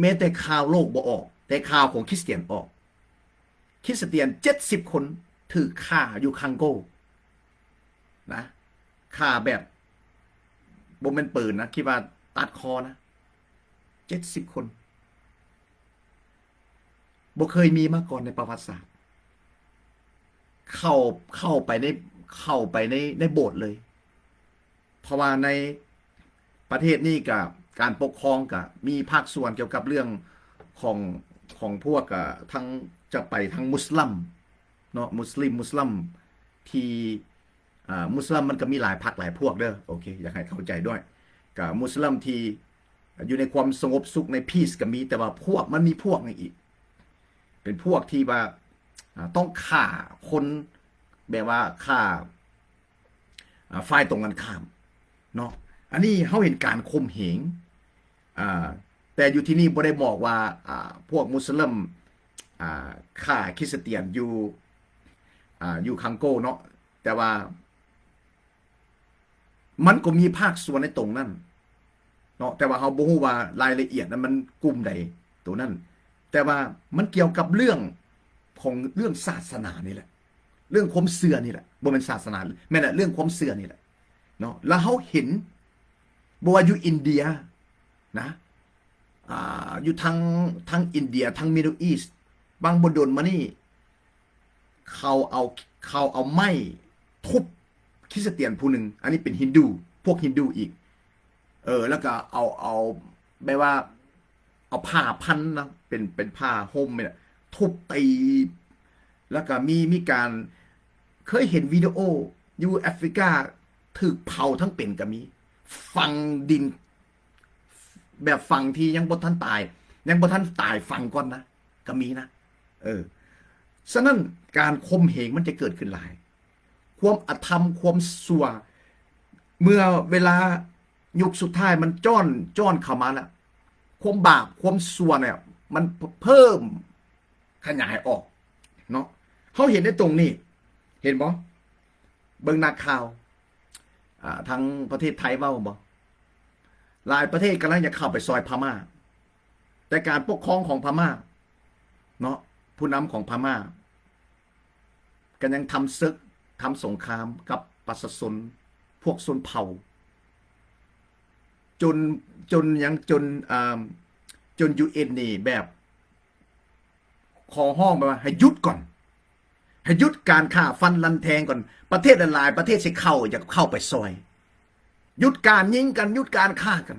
ແມ້ແຕ່ຂ່າວໂລກບໍ່ອອກ ແຕ່ຂ່າວຂອງຄຣິສຕຽນອອກ. ຄຣິສຕຽນເຈັດສິບຄົນຖືກຂ້າຢູ່ຄອງໂກນະ ຂ້າແບບບໍ່ແມ່ນປືນນະ ຄິດວ່າຕັດຄໍນະ ເຈັດສິບຄົນ. ບໍ່ເຄີຍມີມາກ່ອນໃນປະຫວັດສາດ ເຂົ້າ ເຂົ້າໄປໃນ ເຂົ້າໄປໃນ ໃນໂບດເລີຍ. ເພາະວ່າໃນປະເທດນີ້ກະ ການປົກຄອງກະມີພາກສ່ວນກ່ຽວກັບເລື່ອງຂອງ ຂອງພວກ ອາ ທັງ ຈະໄປທາງມຸສລິມເນາະ ມຸສລິມ ມຸສລິມທີ່ ອ່າ ມຸສລິມມັນກໍມີຫຼາຍພັກຫຼາຍພວກເດີ ໂອເຄ ຢາກໃຫ້ເຂົ້າໃຈດ້ວຍ. ກະມຸສລິມທີ່ຢູ່ໃນຄວາມສະຫງົບສຸກໃນ peace ກໍມີ ແຕ່ວ່າພວກ ມັນມີພວກໜຶ່ງອີກ ເປັນພວກທີ່ວ່າ ອ່າ ຕ້ອງຂ້າຄົນ ແບບວ່າຂ້າ ອ່າ ຝ່າຍຕົງກັນຂ້າມເນາະ. ອັນນີ້ເຮົາເຫັນການຂົ່ມເຫງ ອ່າ ແຕ່ຢູ່ທີ່ນີ້ບໍ່ໄດ້ບອກວ່າ ອ່າ ພວກມຸສລິມ ອ່າ ຂ້າຄຣິສຕຽນຢູ່ ອ່າ ຢູ່ຄອງໂກເນາະ ແຕ່ວ່າມັນກໍມີພາກສ່ວນໃນຕົງນັ້ນເນາະ ແຕ່ວ່າເຮົາບໍ່ຮູ້ວ່າລາຍລະອຽດນັ້ນມັນກຸ່ມໃດໂຕນັ້ນ ແຕ່ວ່າມັນກ່ຽວກັບເລື່ອງຂອງເລື່ອງສາສະໜານີ້ແຫຼະ ເລື່ອງຄວາມເຊື່ອນີ້ແຫຼະ ບໍ່ແມ່ນສາສະໜາ ແມ່ນແຫຼະ ເລື່ອງຄວາມເຊື່ອນີ້ແຫຼະເນາະ. ແລ້ວເຮົາເຫັນ ບໍ່ວ່າຢູ່ອິນເດຍນະ ອ່າ ຢູ່ທາງ ທາງອິນເດຍ ທາງ Middle East ຫວ່າງບໍ່ດົນມານີ້ ເຂົາເອົາ ເຂົາເອົາໄມ້ທຸບຄຣິສຕຽນຜູ້ໜຶ່ງ ອັນນີ້ເປັນຮິນດູ ພວກຮິນດູອີກ ເອີ ແລ້ວກໍເອົາ ເອົາ ແບບວ່າ ເອົາຜ້າພັນນະ ເປັນ ເປັນຜ້າຫົ່ມນີ້ແຫຼະ ທຸບຕີ ແລ້ວກໍມີ ມີການ ເຄີຍເຫັນວິດີໂອຢູ່ແອຟຣິກາ ຖືກເຜົາທັງເປັນກໍມີ ຝັງດິນ ແບບຝັງທີ່ຍັງບໍ່ທັນຕາຍ ຍັງບໍ່ທັນຕາຍຝັງກ່ອນນະ ກໍມີນະ ເອີ ສະນັ້ນການຂົ່ມເຫງມັນຈະເກີດຂຶ້ນຫຼາຍ ຄວາມອະທຳ ຄວາມຊົ່ວ ເມື່ອເວລາຍຸກສຸດທ້າຍມັນຈ້ອນ ຈ້ອນເຂົ້າມາແລ້ວ ຄວາມບາບ ຄວາມຊົ່ວເນ່ຍ ມັນເພີ່ມຂະຫຍາຍອອກເນາະ ເຮົາເຫັນໃນຕົງນີ້ ເຫັນບໍ່? ເບິ່ງນັກຂ່າວ ອ່າ ທາງປະເທດໄທເວົ້າບໍ່? ຫຼາຍປະເທດກຳລັງຈະເຂົ້າໄປຊ່ອຍພະມ້າ ແຕ່ການປົກຄອງຂອງພະມ້າເນາະ ຜູ້ນຳຂອງພະມ້າ ກໍຍັງທຳເສິກ ທຳສົງຄາມກັບປະຊາຊົນ ພວກຊົນເຜົ່າ ຈົນ ຈົນຫຍັງ ຈົນ ອ່າ ຈົນ ຢູເອັນ ນີ້ແບບ ຂໍຮ້ອງໄປວ່າໃຫ້ຢຸດກ່ອນ ໃຫ້ຢຸດການຂ້າຟັນລັນແທງກ່ອນ ປະເທດຫຼາຍໆປະເທດຊິເຂົ້າ ຢາກເຂົ້າໄປຊ່ອຍ ຢຸດການຍິງກັນ ຢຸດການຂ້າກັນ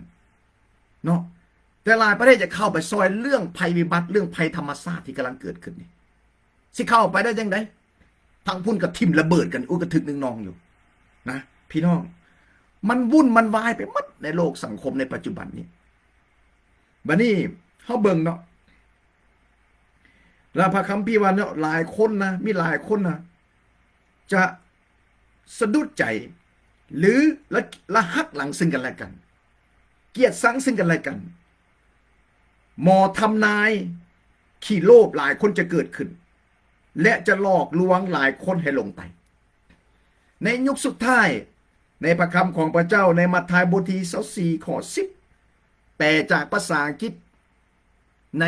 ເນາະ ແຕ່ຫຼາຍປະເທດຢາກເຂົ້າໄປຊ່ອຍເລື່ອງໄພວິບັດ ເລື່ອງໄພທຳມະຊາດທີ່ກຳລັງເກີດຂຶ້ນນີ້ ຊິເຂົ້າໄປໄດ້ຈັ່ງໃດ? ທາງພຸ້ນກໍຖິ້ມລະເບີດກັນ ອຸກະທຶກນຶງນອງຢູ່ນະ ພີ່ນ້ອງ ມັນວຸ່ນມັນວາຍໄປໝົດໃນໂລກສັງຄົມໃນປັດຈຸບັນນີ້ ບັດນີ້ເຮົາເບິ່ງເນາະ ແລະ ພະຄຳພີວ່າເນາະ ຫຼາຍຄົນນະ ມີຫຼາຍຄົນນະ ຈະສະດຸດໃຈ ຫຼື ລະ ລະຫັກຫຼັງຊຶ່ງກັນແລະກັນ ກຽດຊັງຊຶ່ງກັນແລະກັນ ໝໍທຳນາຍຂີ້ໂລບຫຼາຍຄົນຈະເກີດຂຶ້ນ ແລະ ຈະຫຼອກລວງຫຼາຍຄົນໃຫ້ຫຼົງໄປ. ໃນຍຸກສຸດທ້າຍ ໃນພະຄຳຂອງພະເຈົ້າ ໃນມັດທາຍບົດທີຊາວສີ່ ຂໍ້ສິບ ແປຈາກພາສາອັງກິດ ໃນ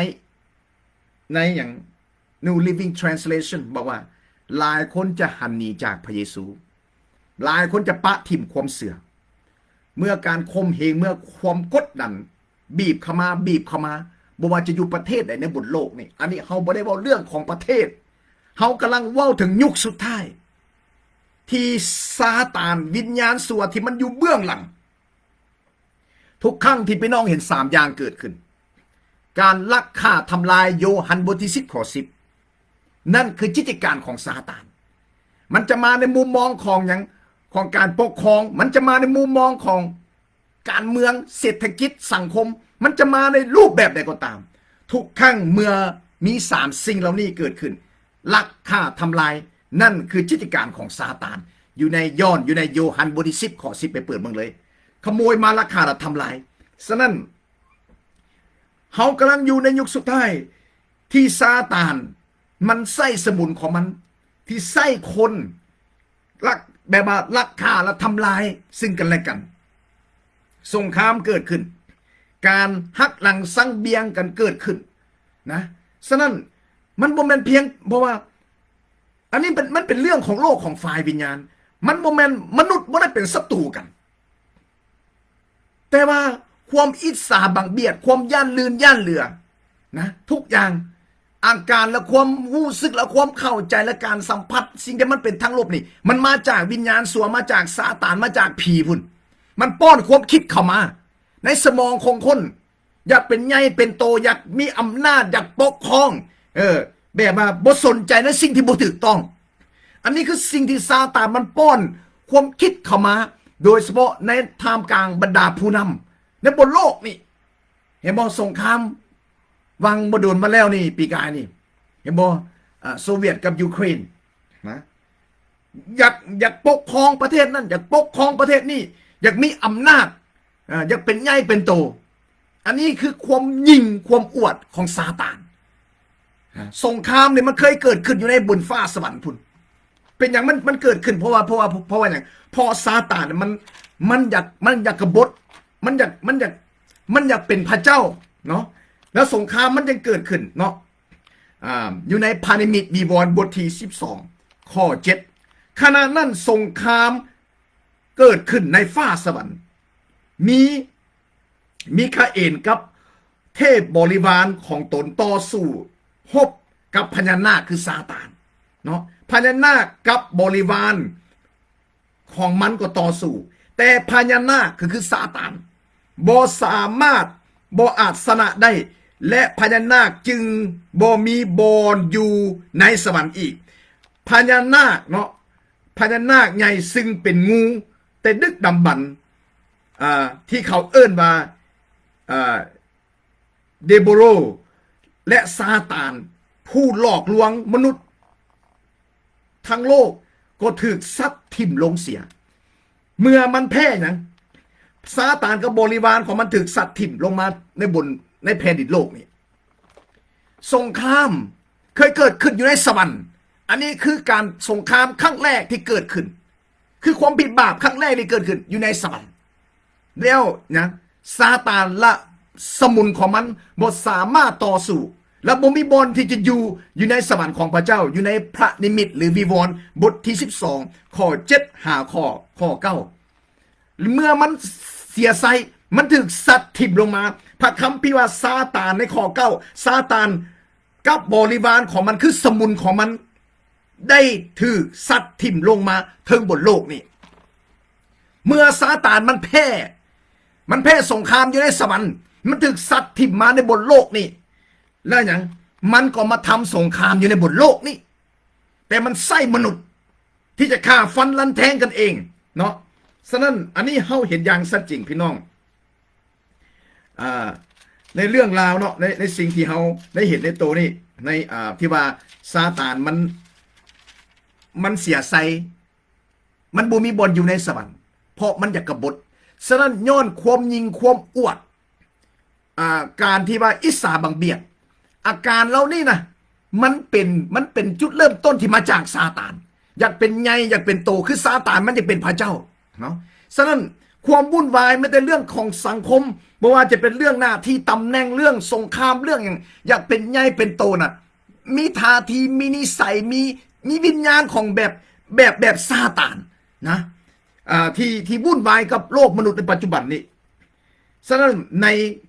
ໃນຫຍັງ New Living Translation ບອກວ່າ ຫຼາຍຄົນຈະຫັນໜີຈາກພະເຢຊູ, ຫຼາຍຄົນຈະປະຖິ້ມຄວາມເຊື່ອ ເມື່ອການຂົ່ມເຫງ, ເມື່ອຄວາມກົດດັນ ບີບເຂົ້າມາ, ບີບເຂົ້າມາ, ບໍ່ວ່າຈະຢູ່ປະເທດໃດໃນບົນໂລກນີ້. ອັນນີ້ເຮົາບໍ່ໄດ້ເວົ້າເລື່ອງຂອງປະເທດ, ເຮົາກຳລັງເວົ້າເຖິງຍຸກສຸດທ້າຍ ທີ່ຊາຕານ, ວິນຍານຊົ່ວທີ່ມັນຢູ່ເບື້ອງຫຼັງ. ທຸກຄັ້ງທີ່ພີ່ນ້ອງເຫັນສາມຢ່າງເກີດຂຶ້ນ, ການລັກຂ້າທຳລາຍ, ໂຍຮັນບົດທີສິບ ຂໍ້ສິບ, ນັ້ນຄືກິດຈະການຂອງຊາຕານ. ມັນຈະມາໃນມຸມມອງຂອງຫຍັງ? ຂອງການປົກຄອງ, ມັນຈະມາໃນມຸມມອງຂອງ ການເມືອງ, ເສດຖະກິດ, ສັງຄົມ, ມັນຈະມາໃນຮູບແບບໃດກໍຕາມ, ທຸກຄັ້ງເມື່ອມີສາມສິ່ງເຫຼົ່ານີ້ເກີດຂຶ້ນ, ລັກຂ້າທຳລາຍ, ນັ້ນຄືຈິດຕະການຂອງຊາຕານ. ຢູ່ໃນ ຍ້ອນຢູ່ໃນໂຍຮັນບົດທີສິບ ຂໍ້ສິບ ໄປເປີດເບິ່ງເລີຍ. ຂະໂມຍມາລັກຂ້າແລະທຳລາຍ. ສະນັ້ນ ເຮົາກຳລັງຢູ່ໃນຍຸກສຸດທ້າຍ ທີ່ຊາຕານມັນໃຊ້ສະໝຸນຂອງມັນ ທີ່ໃຊ້ຄົນ ລັກ ແບບວ່າລັກຂ້າ ແລະ ທຳລາຍຊຶ່ງກັນແລະກັນ. ສົງຄາມເກີດຂຶ້ນ, ການຫັກຫຼັງຊັງບຽງກັນເກີດຂຶ້ນນະ. ສະນັ້ນ ມັນບໍ່ແມ່ນພຽງ ເພາະວ່າ ອັນນີ້ເປັນ ມັນເປັນເລື່ອງຂອງໂລກຂອງຝ່າຍວິນຍານ. ມັນບໍ່ແມ່ນ ມະນຸດບໍ່ໄດ້ເປັນສັດຕູກັນ. ແຕ່ວ່າຄວາມອິດສາບັງບຽດ, ຄວາມຢ້ານລື່ນຢ້ານເຫຼືອນະ, ທຸກຢ່າງ, ອາການ ແລະ ຄວາມຮູ້ສຶກ ແລະ ຄວາມເຂົ້າໃຈ ແລະ ການສຳຜັດ ສິ່ງທີ່ມັນເປັນທາງລົບນີ້ ມັນມາຈາກວິນຍານຊົ່ວ, ມາຈາກຊາຕານ, ມາຈາກຜີພຸ້ນ. ມັນປ້ອນຄວາມຄິດເຂົ້າມາໃນສະໝອງຂອງຄົນ, ຢາກເປັນໃຫຍ່ເປັນໂຕ, ຢາກມີອຳນາດ, ຢາກປົກຄອງ, ເອີ, ແບບວ່າບໍ່ສົນໃຈໃນສິ່ງທີ່ບໍ່ຖືກຕ້ອງ. ອັນນີ້ຄືສິ່ງທີ່ຊາຕານມັນປ້ອນຄວາມຄິດເຂົ້າມາ, ໂດຍສະເພາະໃນທ່າມກາງບັນດາຜູ້ນຳໃນບົນໂລກນີ້. ເຫັນບໍ່? ສົງຄາມຫວ່າງບໍ່ດົນມາແລ້ວນີ້, ປີກາຍນີ້, ເຫັນບໍ່? ອາ, ໂຊວຽດກັບຢູເຄຣນນະ, ຢາກ, ຢາກປົກຄອງປະເທດນັ້ນ, ຢາກປົກຄອງປະເທດນີ້, ຢາກມີອຳນາດ, ອາ, ຢາກເປັນໃຫຍ່ເປັນໂຕ. ອັນນີ້ຄືຄວາມຍິ່ງ, ຄວາມອວດຂອງຊາຕານ. ອາ, ສົງຄາມນີ້ມັນເຄີຍເກີດຂຶ້ນຢູ່ໃນບົນຟ້າສະຫວັນພຸ້ນ. ເປັນຫຍັງມັນ, ມັນເກີດຂຶ້ນ? ເພາະວ່າ, ເພາະວ່າ, ເພາະວ່າຫຍັງ? ເພາະຊາຕານມັນ, ມັນຢາກ, ມັນຢາກກະບົດ, ມັນຢາກ, ມັນຢາກ, ມັນຢາກເປັນພະເຈົ້າເນາະ, ແລ້ວສົງຄາມມັນຈຶ່ງເກີດຂຶ້ນເນາະ. ອາ, ຢູ່ໃນພານິມິດວິວອນບົດທີສິບສອງ ຂໍ້ເຈັດ, ຂະນະນັ້ນສົງຄາມເກີດຂຶ້ນໃນຟ້າສະຫວັນ, ມີ ມີຄາເອນກັບເທບບໍລິວານຂອງຕົນຕໍ່ສູ້ຮົບກັບພະຍານາກຄືຊາຕານເນາະ. ພະຍານາກກັບບໍລິວານຂອງມັນກໍຕໍ່ສູ້, ແຕ່ພະຍານາກກໍຄືຊາຕານບໍ່ສາມາດ, ບໍ່ອາດຊະນະໄດ້, ແລະ ພະຍານາກຈຶ່ງບໍ່ມີບ່ອນຢູ່ໃນສະຫວັນອີກ. ພະຍານາກເນາະ ພະຍານາກໃຫຍ່ ຊຶ່ງເປັນງູແຕ່ດຶກດຳບັນ ອ່າ ທີ່ເຂົາເອີ້ນວ່າ ອ່າ ເດໂບໂຣ ແລະ ຊາຕານ ຜູ້ຫຼອກລວງມະນຸດທັງໂລກ ກໍຖືກຊັດຖິ້ມລົງເສຍ. ເມື່ອມັນແພ້ຫຍັງ? ຊາຕານກັບບໍລິວານຂອງມັນຖືກຊັດຖິ້ມລົງມາໃນບົນ ໃນແຜ່ນດິນໂລກນີ້. ສົງຄາມເຄີຍເກີດຂຶ້ນຢູ່ໃນສະຫວັນ. ອັນນີ້ຄືການສົງຄາມຄັ້ງແລກທີ່ເກີດຂຶ້ນ ຄືຄວາມຜິດບາບຄັ້ງແລກທີ່ເກີດຂຶ້ນຢູ່ໃນສະຫວັນ. ແລ້ວຫຍັງ? ຊາຕານ ແລະ ສະໝຸນຂອງມັນບໍ່ສາມາດຕໍ່ສູ້ ແລະ ບໍ່ມີບ່ອນທີ່ຈະຢູ່ ຢູ່ໃນສະຫວັນຂອງພະເຈົ້າ ຢູ່ໃນພະນິມິດ ຫຼື ວິວອນ ບົດທີສິບສອງ ຂໍ້ເຈັດຫາຂໍ້ ຂໍ້ເກົ້າ. ເມື່ອມັນເສຍໄຊ ມັນຖືກຊັດຖິ້ມລົງມາ. ພະຄຳພີວ່າຊາຕານໃນຂໍ້ເກົ້າ ຊາຕານກັບບໍລິວານຂອງມັນ ຄືສະໝຸນຂອງມັນ ໄດ້ຖືກຊັດຖິ້ມລົງມາເທິງບົນໂລກນີ້. ເມື່ອຊາຕານມັນແພ້ ມັນແພ້ສົງຄາມຢູ່ໃນສະຫວັນ ມັນຖືກຊັດຖິ້ມມາໃນບົນໂລກນີ້ ແລ້ວຫຍັງ? ມັນກໍມາທຳສົງຄາມຢູ່ໃນບົນໂລກນີ້ ແຕ່ມັນໃຊ້ມະນຸດທີ່ຈະຂ້າຟັນລັນແທງກັນເອງເນາະ. ສະນັ້ນ ອັນນີ້ເຮົາເຫັນຢ່າງຊັດເຈນ ພີ່ນ້ອງ ອ່າ ໃນເລື່ອງລາວເນາະ ໃນ ໃນສິ່ງທີ່ເຮົາໄດ້ເຫັນໃນໂຕນີ້ ໃນ ອ່າ ທີ່ວ່າຊາຕານມັນ ມັນເສຍໄຊ ມັນບໍ່ມີບ່ອນຢູ່ໃນສະຫວັນ ເພາະມັນຢາກກະບົດ. ສະນັ້ນ ຍ້ອນຄວາມຍິ່ງຄວາມອວດ ອ່າ ການທີ່ວ່າອິດສາບັງບຽດ ອາການເຫຼົ່ານີ້ນະ ມັນເປັນ ມັນເປັນຈຸດເລີ່ມຕົ້ນທີ່ມາຈາກຊາຕານ ຢາກເປັນໃຫຍ່ ຢາກເປັນໂຕ ຄືຊາຕານມັນຢາກເປັນພະເຈົ້າເນາະ. ສະນັ້ນ ຄວາມວຸ້ນວາຍ ແມ້ແຕ່ເລື່ອງຂອງສັງຄົມ ບໍ່ວ່າຈະເປັນເລື່ອງໜ້າທີ່ ຕຳແໜ່ງ ເລື່ອງສົງຄາມ ເລື່ອງຫຍັງ ຢາກເປັນໃຫຍ່ເປັນໂຕນະ ມີທ່າທີ ມີນິໄສ ມີ ມີວິນຍານຂອງແບບ ແບບ ແບບຊາຕານນະ ອ່າ ທີ່ ທີ່ວຸ້ນວາຍກັບໂລກມະນຸດໃນປັດຈຸບັນນີ້. ສະນັ້ນ ໃນ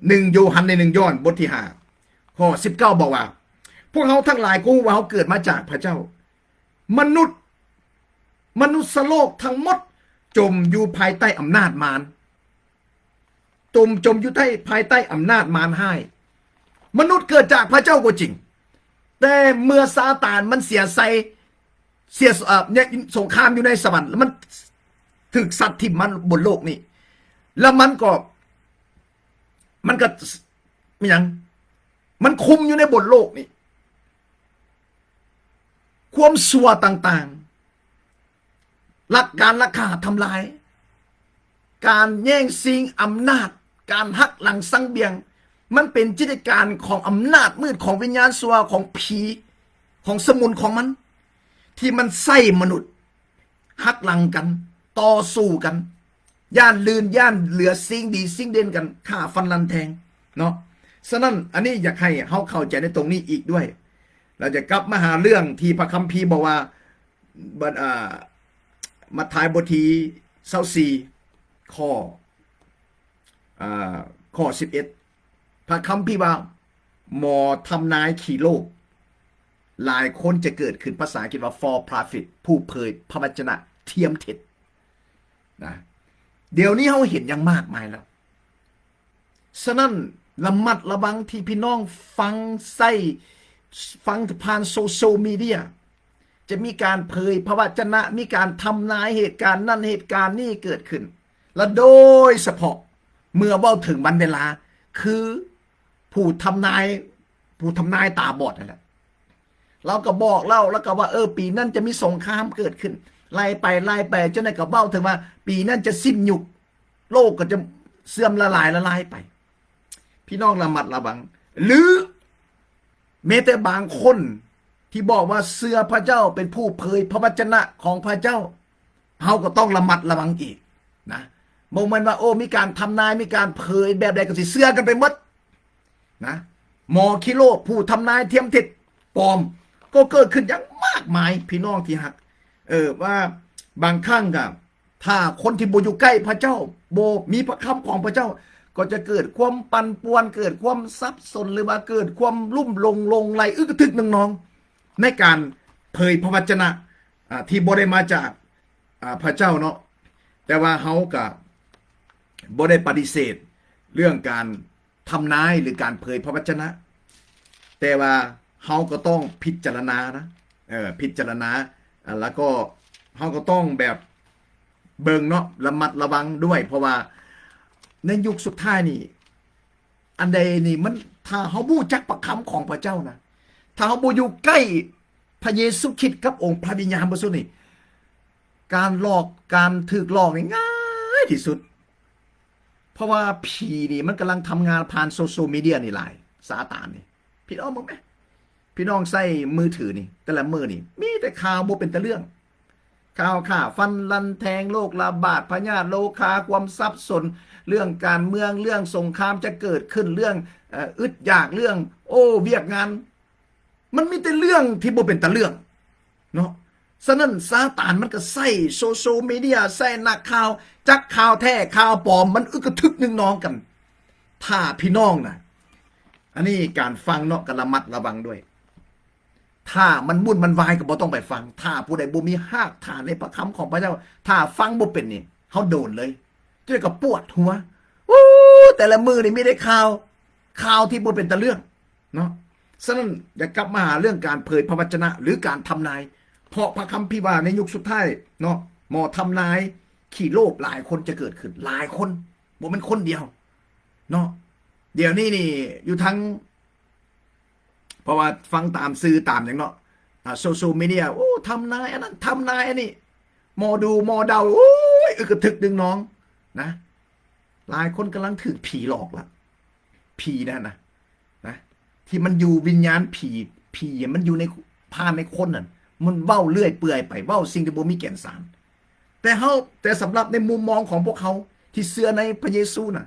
ໜຶ່ງໂຍຮັນ ໃນໜຶ່ງໂຍຮັນບົດທີຫ້າ ຂໍ້ສິບເກົ້າ ບອກວ່າ ພວກເຮົາທັງຫຼາຍກໍຮູ້ວ່າເຮົາເກີດມາຈາກພະເຈົ້າ. ມະນຸດ ມະນຸດສະໂລກທັງໝົດຈົມຢູ່ພາຍໃຕ້ອຳນາດມານ ຈົມ ຈົມຢູ່ໃຕ້ ພາຍໃຕ້ອຳນາດມານຮ້າຍ. ມະນຸດເກີດຈາກພະເຈົ້າກໍຈິງ ແຕ່ເມື່ອຊາຕານມັນເສຍໄຊ ເສຍ ເອີ ສົງຄາມຢູ່ໃນສະຫວັນ ແລ້ວມັນຖືກຊັດຖິ້ມມາບົນໂລກນີ້ ແລ້ວມັນກໍ ມັນກໍ ມີຫຍັງ? ມັນຄຸມຢູ່ໃນບົນໂລກນີ້ ຄວາມຊົ່ວຕ່າງໆ ລັກ ການລັກຂ້າທຳລາຍ ການແຍ່ງຊິງອຳນາດ ການຫັກຫຼັງສັງບຽງ ມັນເປັນຈິດຕະການຂອງອຳນາດມືດ ຂອງວິນຍານຊົ່ວ ຂອງຜີ ຂອງສະໝຸນຂອງມັນ ທີ່ມັນໃຊ້ມະນຸດ ຫັກຫຼັງກັນ ຕໍ່ສູ້ກັນ ຢ້ານລື່ນ ຢ້ານເຫຼືອ ຊິງດີຊິງເດັ່ນກັນ ຂ້າຟັນລັນແທງເນາະ. ສະນັ້ນ ອັນນີ້ຢາກໃຫ້ເຮົາເຂົ້າໃຈໃນຕົງນີ້ອີກດ້ວຍ. ລະຈະກັບມາຫາເລື່ອງທີ່ພະຄຳພີບອກວ່າ ບັດ ອ່າ ມັດທາຍບົດທີຊາວສີ່ ຂໍ້ ອ່າ ຂໍ້ສິບເອັດ ພະຄຳພີວ່າ ໝໍທຳນາຍຂີ້ໂລກຫຼາຍຄົນຈະເກີດຂຶ້ນ, ພາສາອັງກິດວ່າ false prophet ຜູ້ເຜີຍພະວະຈະນະທຽມເທັດນະ. ດຽວນີ້ເຮົາເຫັນຢ່າງມາກມາຍແລ້ວ. ສະນັ້ນ ລະມັດລະວັງທີ່ພີ່ນ້ອງຟັງໃຊ້ ຟັງຜ່ານໂຊຊຽວມີເດຍ ຈະມີການເຜີຍພະວະຈະນະ ມີການທຳນາຍເຫດການນັ້ນເຫດການນີ້ເກີດຂຶ້ນ ແລະ ໂດຍສະເພາະເມື່ອເວົ້າເຖິງວັນເວລາ ຄືຜູ້ທຳນາຍ ຜູ້ທຳນາຍຕາບອດນັ້ນແຫຼະ ລາວກໍບອກເລົ່າ ລາວກໍວ່າ ເອີ ປີນັ້ນຈະມີສົງຄາມເກີດຂຶ້ນ ໄລ່ໄປ ໄລ່ໄປ ຈົນໄດ້ກໍເວົ້າເຖິງວ່າ ປີນັ້ນຈະສິ້ນຍຸກ ໂລກກໍຈະເສື່ອມລະລາຍ ລະລາຍໄປ. ພີ່ນ້ອງລະມັດລະວັງ ຫຼື ແມ້ແຕ່ບາງຄົນທີ່ບອກວ່າເຊື່ອພະເຈົ້າ ເປັນຜູ້ເຜີຍພະວະຈະນະຂອງພະເຈົ້າ ເຮົາກໍຕ້ອງລະມັດລະວັງອີກນະ. ບໍ່ແມ່ນວ່າ ໂອ້ ມີການທຳນາຍ ມີການເຜີຍແບບໃດກໍຊິເຊື່ອກັນໄປໝົດນະ. ໝໍຂີ້ໂລກ ຜູ້ທຳນາຍທຽມເທັດປອມ ກໍເກີດຂຶ້ນຢ່າງມາກມາຍ ພີ່ນ້ອງທີ່ຮັກ ເອີ ວ່າບາງຄັ້ງກໍ ຖ້າຄົນທີ່ບໍ່ຢູ່ໃກ້ພະເຈົ້າ ບໍ່ມີພະຄຳຂອງພະເຈົ້າ ກໍຈະເກີດຄວາມປັ່ນປ່ວນ ເກີດຄວາມສັບສົນ ຫຼືວ່າເກີດຄວາມລຸ່ມຫຼົງຫຼົງໄຫຼ ອຶກກະທຶກໜຶ່ງນອງ ໃນການເຜີຍພະວະຈະນະ ອ່າ ທີ່ບໍ່ໄດ້ມາຈາກ ອ່າ ພະເຈົ້າເນາະ. ແຕ່ວ່າເຮົາກະບໍ່ໄດ້ປະຕິເສດເລື່ອງການ ທຳນາຍ ຫຼື ການເຜີຍພະວະຈະນະ ແຕ່ວ່າເຮົາກໍຕ້ອງພິຈາລະນານະ ເອີ ພິຈາລະນາ ອ່າ ແລ້ວກໍເຮົາກໍຕ້ອງແບບເບິ່ງເນາະ ລະມັດລະວັງດ້ວຍ ເພາະວ່າໃນຍຸກສຸດທ້າຍນີ້ ອັນໃດນີ້ມັນ ຖ້າເຮົາບໍ່ຮູ້ຈັກພະຄຳຂອງພະເຈົ້ານະ ຖ້າເຮົາບໍ່ຢູ່ໃກ້ພະເຢຊູຄຣິດກັບອົງພະວິນຍານບໍລິສຸດນີ້ ການຫຼອກ ການຖືກຫຼອກນີ້ງ່າຍທີ່ສຸດ ເພາະວ່າຜີນີ້ມັນກຳລັງທຳງານຜ່ານໂຊຊຽວມີເດຍນີ້ຫຼາຍ ຊາຕານນີ້ ພີ່ນ້ອງເບິ່ງແມ ພີ່ນ້ອງໃຊ້ມືຖືນີ້ ແຕ່ລະມື້ນີ້ມີແຕ່ຂ່າວບໍ່ເປັນຕາເລື່ອງ ຂ່າວຂ້າຟັນລັນແທງ ໂລກລະບາດ ພະຍາດໂລຄາ ຄວາມສັບສົນ ເລື່ອງການເມືອງ ເລື່ອງສົງຄາມຈະເກີດຂຶ້ນ ເລື່ອງ ເອີ ອຶດຢາກ ເລື່ອງ ໂອ້ ວຽກງານ ມັນມີແຕ່ເລື່ອງທີ່ບໍ່ເປັນຕາເລື່ອງເນາະ. ສະນັ້ນຊາຕານມັນກໍໃຊ້ໂຊຊຽວມີເດຍ ໃຊ້ນັກຂ່າວ ຈັກຂ່າວແທ້ຂ່າວປອມ ມັນອຶກກະທຶກນຶກນອງກັນ. ຖ້າພີ່ນ້ອງນະ ອັນນີ້ການຟັງເນາະ ກໍລະມັດລະວັງດ້ວຍ. ຖ້າມັນວຸ່ນມັນວາຍກໍບໍ່ຕ້ອງໄປຟັງ. ຖ້າຜູ້ໃດບໍ່ມີຮາກຖານໃນພະຄຳຂອງພະເຈົ້າ ຖ້າຟັງບໍ່ເປັນນີ້ ເຮົາໂດນເລີຍ. ເຈົ້າກໍປວດຫົວ ໂອ້ ແຕ່ລະມື້ນີ້ມີແຕ່ຂ່າວ ຂ່າວທີ່ບໍ່ເປັນຕາເລື່ອງເນາະ. ສະນັ້ນ ຢາກກັບມາຫາເລື່ອງການເຜີຍພະວະຈະນະ ຫຼື ການທຳນາຍ ເພາະພະຄຳພີວ່າໃນຍຸກສຸດທ້າຍເນາະ ໝໍທຳນາຍຂີ້ໂລບຫຼາຍຄົນຈະເກີດຂຶ້ນ ຫຼາຍຄົນ ບໍ່ແມ່ນຄົນດຽວເນາະ. ດຽວນີ້ນີ້ຢູ່ທາງ ເພາະວ່າຟັງຕາມສື່ຕາມຫຍັງເນາະ ອ່າ ໂຊຊຽວມີເດຍ ໂອ້ ທຳນາຍອັນນັ້ນ ທຳນາຍອັນນີ້ ໝໍດູໝໍເດົາ ໂອ້ຍ ອຶກກະທຶກດຶງນອງນະ. ຫຼາຍຄົນກຳລັງຖືກຜີຫຼອກລະ ຜີນັ້ນນະ ນະ ທີ່ມັນຢູ່ ວິນຍານຜີ ຜີມັນຢູ່ໃນ ຜ່ານໃນຄົນນັ້ນ ມັນເວົ້າເລື່ອຍເປື່ອຍໄປ ເວົ້າສິ່ງທີ່ບໍ່ມີແກ່ນສານ. ແຕ່ເຮົາ ແຕ່ສຳລັບໃນມຸມມອງຂອງພວກເຮົາທີ່ເຊື່ອໃນພະເຢຊູນະ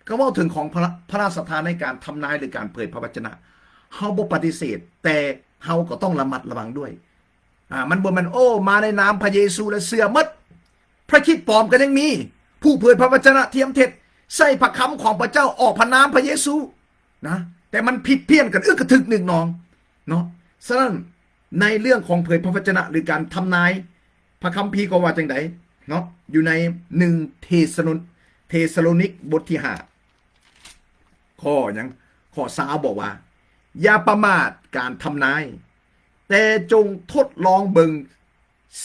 ກໍເວົ້າເຖິງຂອງພະ ພະລາຊະທານໃນການທຳນາຍ ຫຼື ການເຜີຍພະວະຈະນະ ເຮົາບໍ່ປະຕິເສດ ແຕ່ເຮົາກໍຕ້ອງລະມັດລະວັງດ້ວຍ. ອ່າ ມັນບໍ່ແມ່ນ ໂອ້ ມາໃນນາມພະເຢຊູແລ້ວເຊື່ອໝົດ. ພະຄຣິດປອມກໍຍັງມີ ຜູ້ເຜີຍພະວະຈະນະທຽມເທັດ ໃຊ້ພະຄຳຂອງພະເຈົ້າອອກພະນາມພະເຢຊູນະ ແຕ່ມັນຜິດພຽນກັນອຶກກະທຶກນຶກນອງເນາະ. ສະນັ້ນ ໃນເລື່ອງຂອງເຜີຍພະວະຈະນະ ຫຼື ການທຳນາຍ ພະຄຳພີກໍວ່າຈັ່ງໃດເນາະ ຢູ່ໃນໜຶ່ງເທສະໂລ ເທສະໂລນິກ ບົດທີຫ້າ ຂໍ້ຫຍັງ ຂໍ້ຊາວ ບອກວ່າ ຢ່າປະໝາດການທຳນາຍ ແຕ່ຈົ່ງທົດລອງເບິ່ງ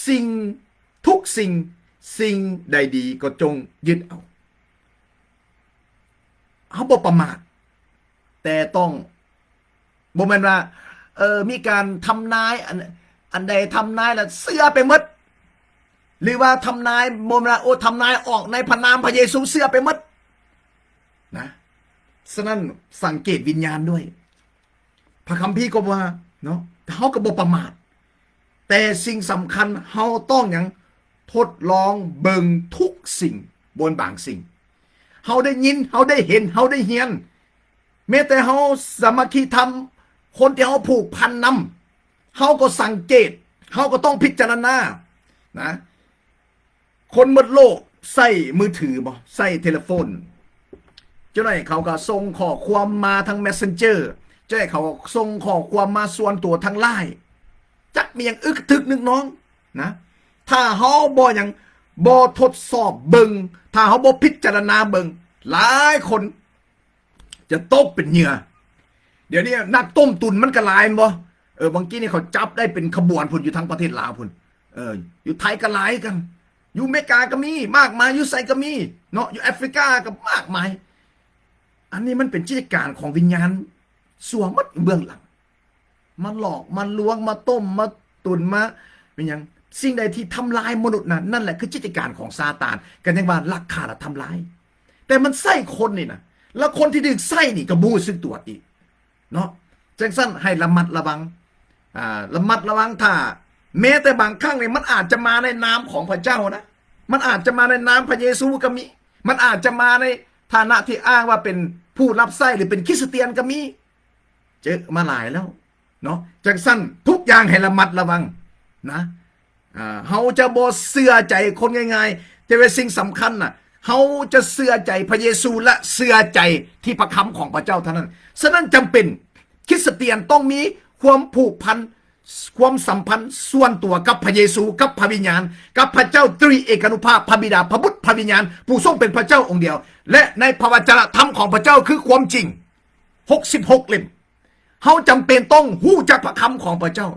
ສິ່ງ ທຸກສິ່ງ ສິ່ງໃດດີກໍຈົ່ງຍຶດເອົາ. ເຮົາບໍ່ປະໝາດ ແຕ່ຕ້ອງ ບໍ່ແມ່ນວ່າ ເອີ ມີການທຳນາຍ ອັນ ອັນໃດທຳນາຍແລ້ວເຊື່ອໄປໝົດ ຫຼືວ່າທຳນາຍ ບໍ່ແມ່ນວ່າ ໂອ້ ທຳນາຍອອກໃນພະນາມພະເຢຊູເຊື່ອໄປໝົດນະ. ສະນັ້ນ ສັງເກດວິນຍານດ້ວຍ. ພະຄຳພີກໍວ່າເນາະ ເຮົາກໍບໍ່ປະໝາດ ແຕ່ສິ່ງສຳຄັນເຮົາຕ້ອງຫຍັງ? ທົດລອງເບິ່ງທຸກສິ່ງ ບໍ່ແມ່ນບາງສິ່ງ. ເຮົາໄດ້ຍິນ ເຮົາໄດ້ເຫັນ ເຮົາໄດ້ຮຽນ ແມ້ແຕ່ເຮົາສາມັກຄີທຳ ຄົນທີ່ເຮົາຜູກພັນນຳ ເຮົາກໍສັງເກດ ເຮົາກໍຕ້ອງພິຈາລະນານະ. ຄົນໝົດໂລກໃຊ້ມືຖືບໍ່? ໃຊ້ເທເລໂຟນ. ເຈົ້າໜ້ອຍເຂົາກໍສົ່ງຂໍ້ຄວາມມາທາງ Messenger, ເຈົ້າໜ້ອຍເຂົາກໍສົ່ງຂໍ້ຄວາມມາສ່ວນຕົວທາງ Line. ຈັກມີຫຍັງອຶກກະທຶກນຶກນອງນະ. ຖ້າເຮົາບໍ່ຫຍັງ ບໍ່ທົດສອບເບິ່ງ, ຖ້າເຮົາບໍ່ພິຈາລະນາເບິ່ງ, ຫຼາຍຄົນຈະຕົກເປັນເຫຍື່ອ. ດຽວນີ້ນັກຕົ້ມຕຸ໋ນມັນກໍຫຼາຍແມ່ນບໍ່? ເອີ ບາງກີ້ນີ້ເຂົາຈັບໄດ້ເປັນຂະບວນພຸ້ນ ຢູ່ທາງປະເທດລາວພຸ້ນ. ເອີ ຢູ່ໄທກໍຫຼາຍຄືກັນ ຢູ່ເມກາກໍມີມາກມາຍ ຢູ່ໃສກໍມີເນາະ ຢູ່ແອຟຣິກາກໍມາກມາຍ. ອັນນີ້ມັນເປັນກິດຈະການຂອງວິນຍານຊົ່ວໝົດເບື້ອງຫຼັງ ມາຫຼອກມາລວງ ມາຕົ້ມມາຕຸ໋ນ ມາເປັນຫຍັງ ສິ່ງໃດທີ່ທຳລາຍມະນຸດນັ້ນ ນັ້ນແຫຼະຄືກິດຈະການຂອງຊາຕານ. ກໍຍັງວ່າລັກຂ້າ ແລະ ທຳລາຍ ແຕ່ມັນໃຊ້ຄົນນີ້ນະ ແລ້ວຄົນທີ່ຖືກໃຊ້ນີ້ກໍບໍ່ຮູ້ສຶກຕົວອີກ ເນາະ. ຈັ່ງຊັ້ນໃຫ້ລະມັດລະວັງ ອ່າ ລະມັດລະວັງ. ຖ້າແມ້ແຕ່ບາງຄັ້ງນີ້ ມັນອາດຈະມາໃນນາມຂອງພະເຈົ້ານະ ມັນອາດຈະມາໃນນາມພະເຢຊູກໍມີ ມັນອາດຈະມາໃນຖານະທີ່ອ້າງວ່າເປັນຜູ້ຮັບໃຊ້ ຫຼື ເປັນຄຣິສຕຽນກໍມີ ເຈີມາຫຼາຍແລ້ວເນາະ. ຈັ່ງຊັ້ນທຸກຢ່າງໃຫ້ລະມັດລະວັງນະ. ອ່າ ເຮົາຈະບໍ່ເຊື່ອໃຈຄົນງ່າຍໆ ແຕ່ວ່າສິ່ງສຳຄັນນະ ເຮົາຈະເຊື່ອໃຈພະເຢຊູ ແລະ ເຊື່ອໃຈທີ່ພະຄຳຂອງພະເຈົ້າເທົ່ານັ້ນ. ສະນັ້ນຈຳເປັນຄຣິສຕຽນຕ້ອງມີຄວາມຜູກພັນ ຄວາມສຳພັນສ່ວນຕົວກັບພະເຢຊູ ກັບພະວິນຍານ ກັບພະເຈົ້າຕຣີເອການຸພາບ ພະບິດາ ພະບຸດ ພະວິນຍານ ຜູ້ຊົງເປັນພະເຈົ້າອົງດຽວ ແລະ ໃນພະວະຈະນະທຳຂອງພະເຈົ້າຄືຄວາມຈິງ ຫົກສິບຫົກເຫຼັ້ມ. ເຮົາຈຳເປັນຕ້ອງຮູ້ຈັກພະຄຳຂອງພະເຈົ້າ.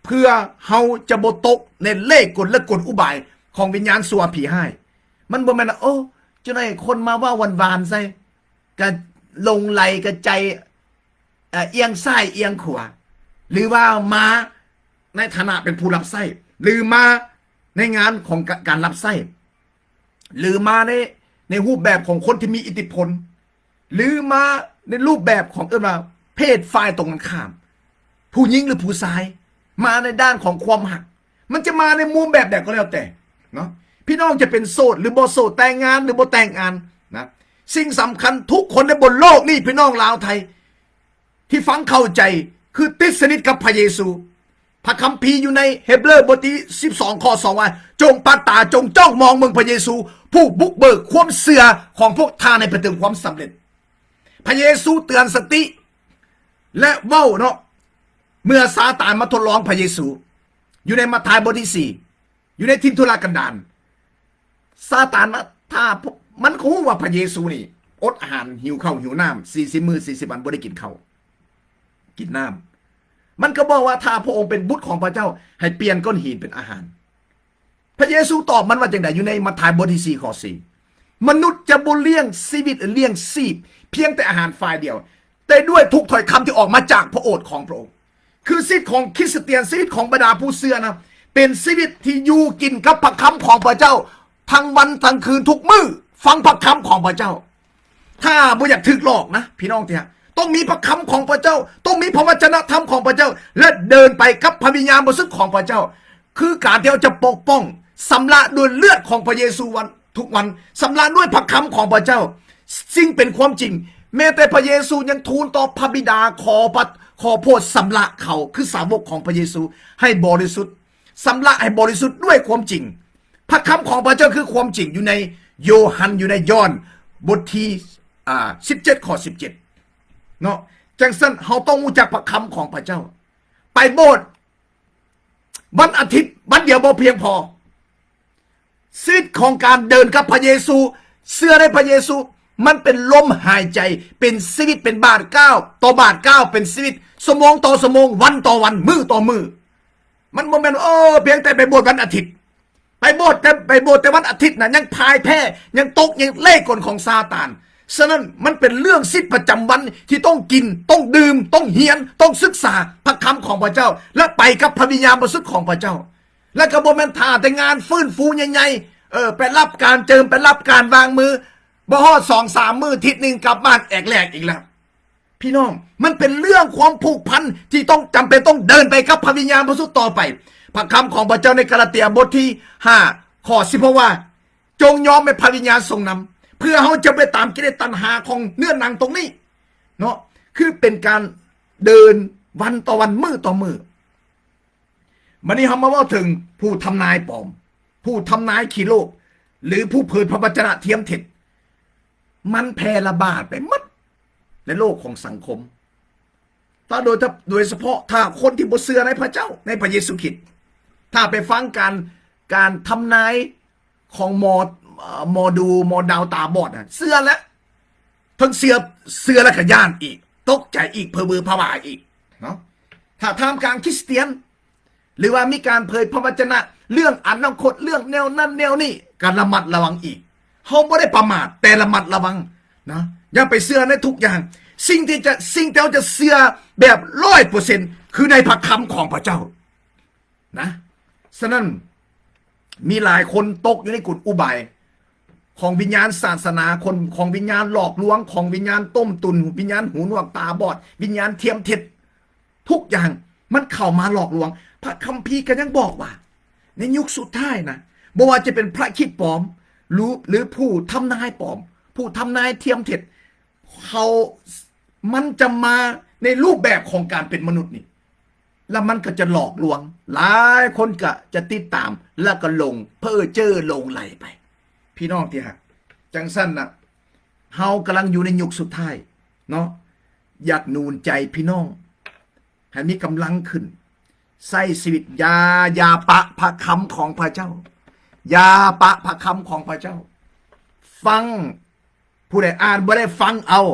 ເພື່ອເຮົາຈະບໍ່ຕົກໃນເລ່ກົນ ແລະ ກົນອຸບາຍຂອງວິນຍານຊົ່ວຜີຮ້າຍ. ມັນບໍ່ແມ່ນວ່າ ໂອ້ ຈັ່ງໃດຄົນມາເວົ້າຫວານໆໃສ່ ກະຫຼົງໄຫຼ ກະໃຈ ເອີ່ ອຽງຊ້າຍອຽງຂວາ ຫຼືວ່າມາໃນຖານະເປັນຜູ້ຮັບໃຊ້ ຫຼືມາໃນງານຂອງກະ ການຮັບໃຊ້ ຫຼືມາໃນ ໃນຮູບແບບຂອງຄົນທີ່ມີອິດທິພົນ ຫຼືມາໃນຮູບແບບຂອງ ເອີ້ນວ່າ ເພດຝ່າຍຕົງກັນຂ້າມ ຜູ້ຍິງ ຫຼື ຜູ້ຊາຍ ມາໃນດ້ານຂອງຄວາມຮັກ ມັນຈະມາໃນມຸມແບບໃດກໍແລ້ວແຕ່ເນາະ ພີ່ນ້ອງຈະເປັນໂສດ ຫຼື ບໍ່ໂສດ ແຕ່ງງານ ຫຼື ບໍ່ແຕ່ງງານນະ ສິ່ງສຳຄັນທຸກຄົນໃນບົນໂລກນີ້ ພີ່ນ້ອງລາວໄທ ທີ່ຟັງເຂົ້າໃຈ ຄືຕິດສະໜິດກັບພະເຢຊູ. ພະຄຳພີຢູ່ໃນເຮັບເຣີບົດທີສິບສອງ ຂໍ້ສອງ ວ່າ ຈົ່ງປັບຕາ ຈົ່ງຈ້ອງມອງເບິ່ງພະເຢຊູ ຜູ້ບຸກເບີກຄວາມເຊື່ອຂອງພວກທ່ານໃຫ້ໄປເຖິງຄວາມສຳເລັດ. ພະເຢຊູເຕືອນສະຕິ ແລະ ເວົ້າເນາະ ເມື່ອຊາຕານມາທົດລອງພະເຢຊູ ຢູ່ໃນມັດທາຍບົດທີສີ່ ຢູ່ໃນຖິ່ນທຸລະກັນດານ ຊາຕານມາ ຖ້າ ມັນກໍຮູ້ວ່າພະເຢຊູນີ້ອົດອາຫານ ຫິວເຂົ້າຫິວນ້ຳ ສີ່ສິບມື້ສີ່ສິບວັນ ບໍ່ໄດ້ກິນເຂົ້າກິນນ້ຳ. ມັນກໍບອກວ່າ ຖ້າພະອົງເປັນບຸດຂອງພະເຈົ້າ ໃຫ້ປ່ຽນກ້ອນຫີນເປັນອາຫານ. ພະເຢຊູຕອບມັນວ່າຈັ່ງໃດ? ຢູ່ໃນມັດທາຍບົດທີສີ່ ຂໍ້ສີ່ ມະນຸດຈະບໍ່ລ້ຽງຊີວິດ ລ້ຽງຊີບ ພຽງແຕ່ອາຫານຝ່າຍດຽວ ແຕ່ດ້ວຍທຸກຖ້ອຍຄຳທີ່ອອກມາຈາກພະໂອດຂອງພະອົງ. ຄືຊີວິດຂອງຄຣິສຕຽນ ຊີວິດຂອງບັນດາຜູ້ເຊື່ອນະ ເປັນຊີວິດທີ່ຢູ່ກິນກັບພະຄຳຂອງພະເຈົ້າ ທັງວັນທັງຄືນ ທຸກມື້ ຟັງພະຄຳຂອງພະເຈົ້າ. ຖ້າບໍ່ຢາກຖືກຫຼອກນະ ພີ່ນ້ອງທີ່ຮັກ, ຕ້ອງມີພະຄຳຂອງພະເຈົ້າ, ຕ້ອງມີພະວະຈະນະທຳຂອງພະເຈົ້າ ແລະ ເດີນໄປກັບພະວິນຍານບໍລິສຸດຂອງພະເຈົ້າ. ຄືການທີ່ເຮົາຈະປົກປ້ອງ ຊຳລະດ້ວຍເລືອດຂອງພະເຢຊູວັນ ທຸກວັນ, ຊຳລະດ້ວຍພະຄຳຂອງພະເຈົ້າ ຊຶ່ງເປັນຄວາມຈິງ. ແມ້ແຕ່ພະເຢຊູຍັງທູນຕໍ່ພະບິດາ ຂໍພະ ຂໍໂຜດຊຳລະເຂົາ ຄືສາວົກຂອງພະເຢຊູ ໃຫ້ບໍລິສຸດ, ຊຳລະໃຫ້ບໍລິສຸດດ້ວຍຄວາມຈິງ. ພະຄຳຂອງພະເຈົ້າຄືຄວາມຈິງ. ຢູ່ໃນໂຢຮັນ ຢູ່ໃນຢອນ ບົດທີ ອ່າ ສິບເຈັດ ຂໍ້ສິບເຈັດ ເນາະ. ຈັ່ງຊັ້ນ ເຮົາຕ້ອງຮູ້ຈັກພະຄຳຂອງພະເຈົ້າ. ໄປໂບດ ວັນອາທິດວັນດຽວບໍ່ພຽງພໍ. ຊີວິດຂອງການເດີນກັບພະເຢຊູ, ເຊື່ອໃນພະເຢຊູ, ມັນເປັນລົມຫາຍໃຈ, ເປັນຊີວິດ, ເປັນບາດກ້າວຕໍ່ບາດກ້າວ, ເປັນຊີວິດ, ຊົ່ວໂມງຕໍ່ຊົ່ວໂມງ, ວັນຕໍ່ວັນ, ມື້ຕໍ່ມື້. ມັນບໍ່ແມ່ນວ່າ ເອີ ພຽງແຕ່ໄປໂບດວັນອາທິດ. ໄປໂບດແຕ່ ໄປໂບດແຕ່ວັນອາທິດນະ ຍັງພ່າຍແພ້, ຍັງຕົກ, ຍັງເລກົນຂອງຊາຕານ. ສະນັ້ນ ມັນເປັນເລື່ອງຊີວິດປະຈຳວັນທີ່ຕ້ອງກິນ, ຕ້ອງດື່ມ, ຕ້ອງຮຽນ, ຕ້ອງສຶກສາພະຄຳຂອງພະເຈົ້າ ແລະ ໄປກັບພະວິນຍານບໍລິສຸດຂອງພະເຈົ້າ. ແລະ ກໍບໍ່ແມ່ນຖ້າແຕ່ງານຟື້ນຟູໃຫຍ່ໆ, ເອີ ໄປຮັບການເຈິມ, ໄປຮັບການວາງມື, ບໍ່ຮອດສອງສາມມື້, ທິດໜຶ່ງ ກັບບ້ານແອກແລກອີກແລ້ວ. ພີ່ນ້ອງ, ມັນເປັນເລື່ອງຄວາມຜູກພັນທີ່ຕ້ອງ ຈຳເປັນຕ້ອງເດີນໄປກັບພະວິນຍານບໍລິສຸດຕໍ່ໄປ. ພະຄຳຂອງພະເຈົ້າໃນກາລາເຕຍບົດທີຫ້າ ຂໍ້ສິບຫົກ ວ່າ, ຈົ່ງຍອມໃຫ້ພະວິນຍານຊົງນຳ, ເພື່ອເຮົາຈະໄປຕາມກິເລດຕັນຫາຂອງເນື້ອໜັງຕົງນີ້ເນາະ, ຄືເປັນການເດີນວັນຕໍ່ວັນ, ມື້ຕໍ່ມື້. ບັດນີ້ເຮົາມາເວົ້າເຖິງຜູ້ທຳນາຍປອມ, ຜູ້ທຳນາຍຂີ້ໂລກ ຫຼື ຜູ້ເຜີຍພະວະຈະນະທຽມເທັດ. ມັນແຜ່ລະບາດໄປໝົດໃນໂລກຂອງສັງຄົມ. ຖ້າໂດຍ ໂດຍສະເພາະຖ້າຄົນທີ່ບໍ່ເຊື່ອໃນພະເຈົ້າ, ໃນພະເຢຊູຄຣິດ, ຖ້າໄປຟັງການ ການທຳນາຍຂອງໝໍ ເອີ ໝໍດູ, ໝໍດາວຕາບອດນະ, ເຊື່ອແລ້ວ. ທັງເຊື່ອ, ເຊື່ອແລ້ວກໍຢ້ານອີກ, ຕົກໃຈອີກ, ເພີເບີພະວາອີກເນາະ. ຖ້າທ່າມກາງຄຣິສຕຽນ ຫຼືວ່າມີການເຜີຍພະວະຈະນະເລື່ອງອະນາຄົດ, ເລື່ອງແນວນັ້ນແນວນີ້, ກໍລະມັດລະວັງອີກ. ເຮົາບໍ່ໄດ້ປະໝາດ, ແຕ່ລະມັດລະວັງນະ, ຢ່າໄປເຊື່ອໃນທຸກຢ່າງ. ສິ່ງທີ່ຈະ, ສິ່ງທີ່ເຮົາຈະເຊື່ອແບບຮ້ອຍເປີເຊັນ ຄືໃນພະຄຳຂອງພະເຈົ້ານະ. ສະນັ້ນ ມີຫຼາຍຄົນຕົກຢູ່ໃນກົນອຸບາຍຂອງວິນຍານສາສະໜາ, ຄົນ, ຂອງວິນຍານຫຼອກລວງ, ຂອງວິນຍານຕົ້ມຕຸນ, ວິນຍານຫູໜວກຕາບອດ, ວິນຍານທຽມເທັດ. ທຸກຢ່າງມັນເຂົ້າມາຫຼອກລວງ. ພະຄຳພີກໍຍັງບອກວ່າ ໃນຍຸກສຸດທ້າຍນະ, ບໍ່ວ່າຈະເປັນພະຄຣິດປອມ ຫຼື ຫຼືຜູ້ທຳນາຍປອມ, ຜູ້ທຳນາຍທຽມເທັດ, ເຂົາ, ມັນຈະມາໃນຮູບແບບຂອງການເປັນມະນຸດນີ້, ແລ້ວມັນກໍຈະຫຼອກລວງ. ຫຼາຍຄົນກໍຈະຕິດຕາມ ແລ້ວກໍຫຼົງເພີ້ເຈີຫຼົງໄຫຼໄປ. ພີ່ນ້ອງທີ່ຮັກ, ຈັ່ງຊັ້ນນະ, ເຮົາກຳລັງຢູ່ໃນຍຸກສຸດທ້າຍເນາະ. ຢາກໜູນໃຈພີ່ນ້ອງໃຫ້ມີກຳລັງຂຶ້ນ, ໃຊ້ຊີວິດ, ຢ່າ, ຢ່າປະພະຄຳຂອງພະເຈົ້າ, ຢ່າປະພະຄຳຂອງພະເຈົ້າ. ຟັງ, ຜູ້ໃດອ່ານບໍ່ໄດ້ຟັງເອົາ.